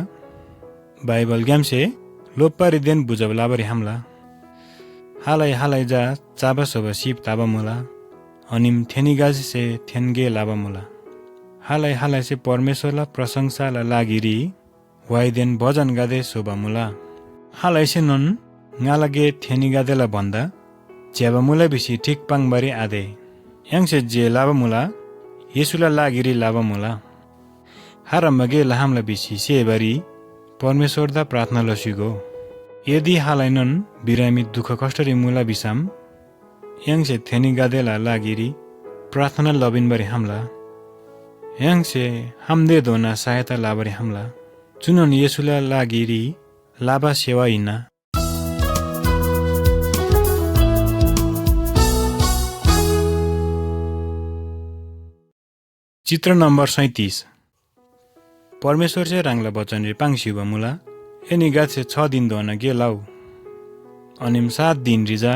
बाइबलग्‍यामसे लोप्‍बारीदेन बुझब लबारी खम्‍ला। हालै हालै चा चबा स्‍होबा सिप तबा मुला, अनिम थेनीगदेसे थेन गे लबा मुला। हालै हालैसे परमेश्‍वरला प्रशंसाला लागिरी व्‍हाइदेन भजनगदे स्‍होबा मुला। खालैसेनोन ङाला गे थेनीगदेला भन्‍दा ज्‍यबा मुला भिसी ठीक पाङ्‌बारी आते। य्‍हाङसे जे लबा मुला, येशूला लागिरी लबा मुला। खाह्रङ्बा गे लखम्‍ला भिसी सेबारी परमेश्‍वरदा प्रार्थना लसीगो। यदि खालैनोन बिरामी दुख कष्‍टरी मुला भिसम, य्‍हाङसे थेनीगदेला लागिरी प्रार्थना लपिन्‍बारी खम्‍ला। य्‍हाङसे खम्‍तेधोना सहायता लबारी खम्‍ला। चुनोन येशूला लागिरी लबा सेवा हिन्‍ना। चित्र नम्‍बर सैँतिस। परमेश्‍वरसे ह्राङला बचनरी पाङ्सी भ्रिबा मुला, एनीगदेसे छ धिनधोना गे लउ, अनिम सात धिनरी चा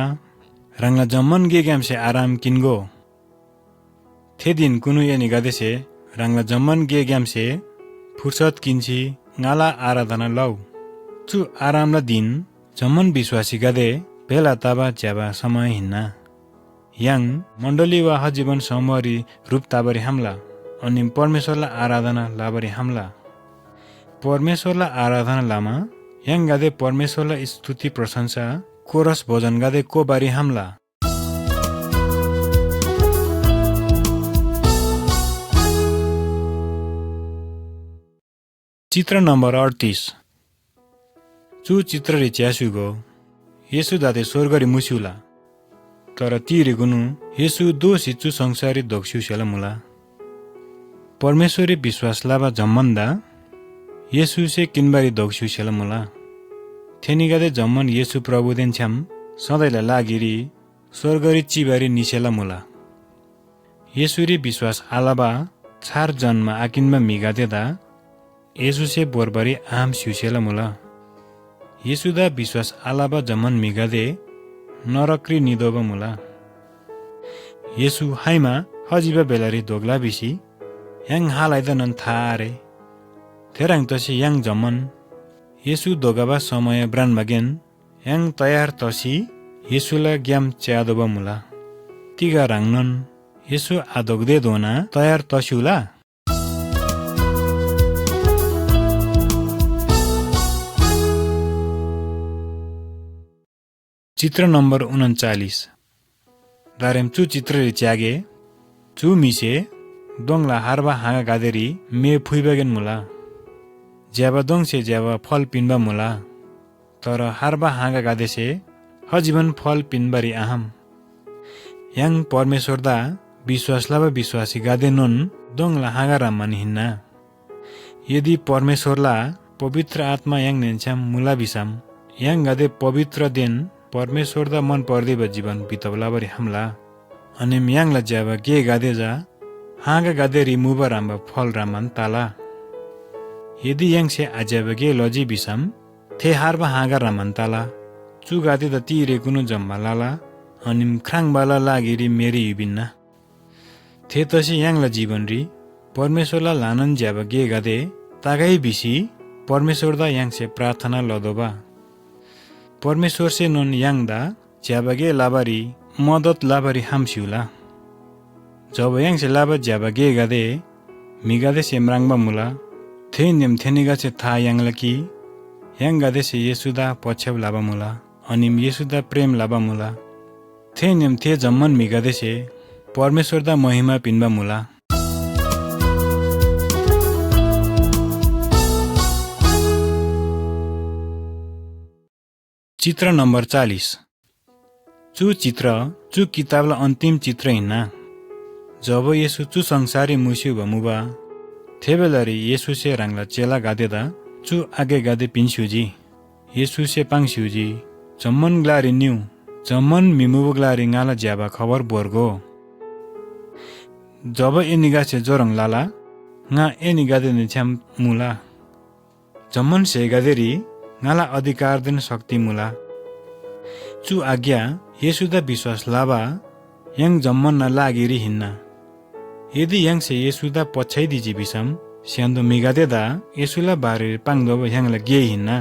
ह्राङला जम्‍मान गेग्‍यामसे आराम किन्‍गो। थे धिनकुनु एनीगदेसे ह्राङला जम्‍मान गेग्‍यामसे फुर्सद किन्‍सी ङाला आराधना लउ। चु आरामला धिन जम्‍मान विश्‍वासीगदे भेला तबा ज्‍यबा समय हिन्‍ना। य्‍हाङ मण्‍डली वा हजिबन समूहरी ह्रुप तबारी खम्‍ला, अनि परमेश्‍वरला आराधना लबारी खम्‍ला। परमेश्‍वरला आराधना लमा य्‍हाङगदे परमेश्‍वरला स्तुति प्रशंसा कोरस भोजनगदे कोबारी खम्‍ला। चित्र नम्‍बर अडतिस। चु चित्ररी च्‍यास्‍युगो, येशू दाते स्‍वर्गरी मुस्‍युला। तर तिरेकुनु येशू दोःसी चु संसाररी धोक्‍स्‍युसेला मुला। परमेश्‍वररी विश्‍वास लबा जम्‍मानदा येशूसे किन्‍बारी धोक्‍स्‍युसेला मुला। थेनीगदे जम्‍मान येशू प्रभुदेन छ्‌याम सधैँला लागिरी स्‍वर्गरी चिबारी निसेला मुला। येशूरी विश्‍वास आलबा छार जन्‍म आकिन्‍बा म्‍हिगदेदा येशूसे भोर्बारी आम स्‍युसेला मुला। येशूदा विश्‍वास आलबा जम्‍मान म्‍हिगदे नरकरी नितोःबा मुला। येशू खाइमा खजिबा बेलारी धोक्‍ला भिसी य्‍हाङ खालैदानोन था आरे। थेह्रङ् तसी य्‍हाङ जम्‍मान येशू धोखबा समय भ्रान्‍बागेन य्‍हाङ तयार तसी येशूला ग्‍याम च्‍यातोःबा मुला। तिग ह्राङनोन येशू आधोक्‍तेधोना तयार तस्‍युला? चित्र नम्‍बर उनन्‍चालिस। दारेम चु चित्ररी च्‍यागे, चु म्‍हिसे दोङला हार्बा हाँगागदेरी मे फुइबागेन मुला। ज्‍यबा दोङसे ज्‍यबा फल पिन्‍बा मुला, तर हार्बा हाँगागदेसे खजिबान फल पिन्‍बारी आखम। य्‍हाङ परमेश्‍वरदा विश्‍वास लबा विश्‍वासीगदेनोन दोङला हाँगा ह्रङ्‌बान हिन्‍ना। यदि परमेश्‍वरला पवित्र आत्‍मा य्‍हाङदेन छ्‌याम मुला भिसम य्‍हाङगदे पवित्रदेन परमेश्‍वरदा मन पर्दिबा जीवन बितब लबारी खम्‍ला। अनि य्‍हाङला ज्‍यबा गेगदे चा हाँगागदेरी मुबा ह्रङ्‌बा फल ह्रङ्‌बान तला। यदि य्‍हाङसे आज्‍यबा गे लजी भिसम थे हार्बा हाँगा ह्रङ्‌बान तला। चुगदेदा तिरेकुनु जम्‍मा लला, अनि ख्राङ्बाला लागिरी मेरी युबिन्‍ना। थेतसी य्‍हाङला जीवनरी परमेश्‍वरला ल्‍हानान ज्‍यबा गेगदे तगै भिसी परमेश्‍वरदा य्‍हाङसे प्रार्थना लतोःबा। परमेश्‍वरसेनोन य्‍हाङदा ज्‍यबा गे लबारी मदत लबारी खम्‍स्‍युला। जब य्‍हाङसे लबा ज्‍यबा गेगदे म्‍हिगदेसे म्राङ्बा मुला, थेनीदेन थेनीगदेसे था याङ्ला कि य्‍हाङगदेसे येशूदा पछ्याब लबा मुला, अनि येशूदा प्रेम लबा मुला। थेनीदेन थे जम्‍मान म्‍हिगदेसे परमेश्‍वरदा महिमा पिन्‍बा मुला। चित्र नम्‍बर चालिस। चु चित्र चु किताबला अन्‍तिम चित्र हिन्‍ना। जब येशू चु संसाररी मुस्‍युबा मुबा, थे बेलारी येशूसे ह्राङला चेलागदेदा चु आज्ञागदे पिन्‍स्‍युजी। येशूसे पाङ्स्‍युजी, "जम्‍मान ग्‍लारी निउ, जम्‍मान म्‍हि मुबा ग्‍लारी ङाला ज्‍यबा खबर भोर्गो। जब एनीगदेसे जोह्रङ् लला, ङा एनीगदेदेन छ्‌याम मुला। जम्‍मान स्‍हेगदेरी ङाला अधिकारदेन शक्ति मुला।" चु आज्ञा येशूदा विश्‍वास लबा य्‍हाङ जम्‍मानना लागिरी हिन्‍ना। यदि य्‍हाङसे येशूदा पछ्‌याइदिजी भिसम, स्‍य्‍हान्‍दो म्‍हिगदेदा येशूला बारेरी पाङ्तोःबा य्‍हाङला गे हिन्‍ना।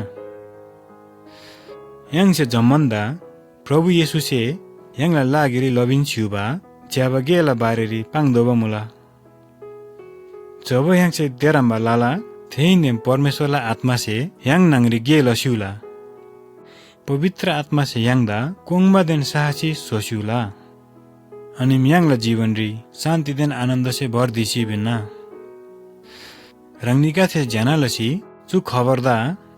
य्‍हाङसे जम्‍मानदा प्रभु येशूसे य्‍हाङला लागिरी लबान स्‍य्‍हूबा ज्‍यबा गेला बारेरी पाङ्तोःबा मुला। जब य्‍हाङसे देह्रङ्बा लला, थेनीदेन परमेश्‍वरला आत्‍मासे य्‍हाङ न्‍हङरी गे लस्‍युला। पवित्र आत्‍मासे य्‍हाङदा कोङ्बादेन साहसी स्‍होस्‍युला। अनि य्‍हाङला जीवनरी शान्‍तिदेन आनन्‍दसे भर दिसी पिन्‍ना। ह्राङनीगदेसे ज्‍यना लसी चु खबरदा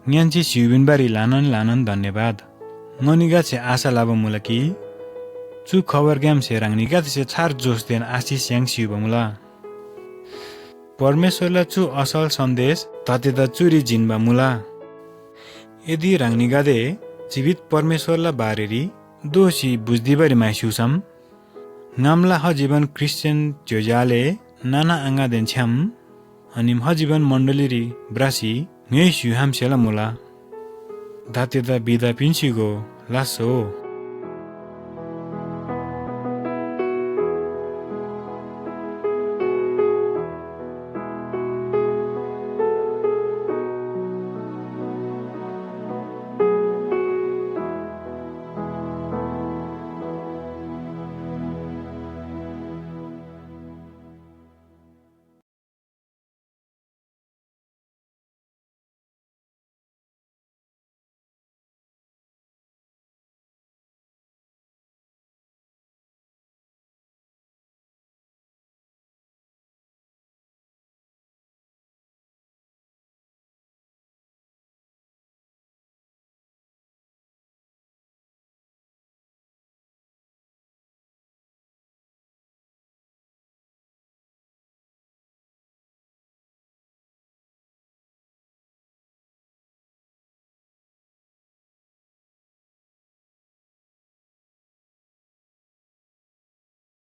ङ्‌यान्‍सी स्‍य्‍हू पिन्‍बारी ल्‍हानान ल्‍हानान धन्‍यवाद। ङनीगदेसे आशा लबा मुला कि चु खबरग्‍यामसे ह्राङनीगदेसे छार जोशदेन आशिष याङ्सी स्‍य्‍हूबा मुला। परमेश्‍वरला चु असल सन्‍देश दातेदा चुरी जिन्‍बा मुला। यदि ह्राङनीगदे जीवित परमेश्‍वरला बारेरी दोःसी बुझिदिबारी म्‍हाइस्‍युसम, ङामला खजिबान ख्रीष्‍टियान ज्‍योज्‍यो आले नाना आङादेन छ्‌याम अनि खजिबान मण्‍डलीरी भ्रसी ङ्‌योइस्‍यु खम्‍सेला मुला। दातेदा बिदा पिन्‍सीगो लास्‍सो।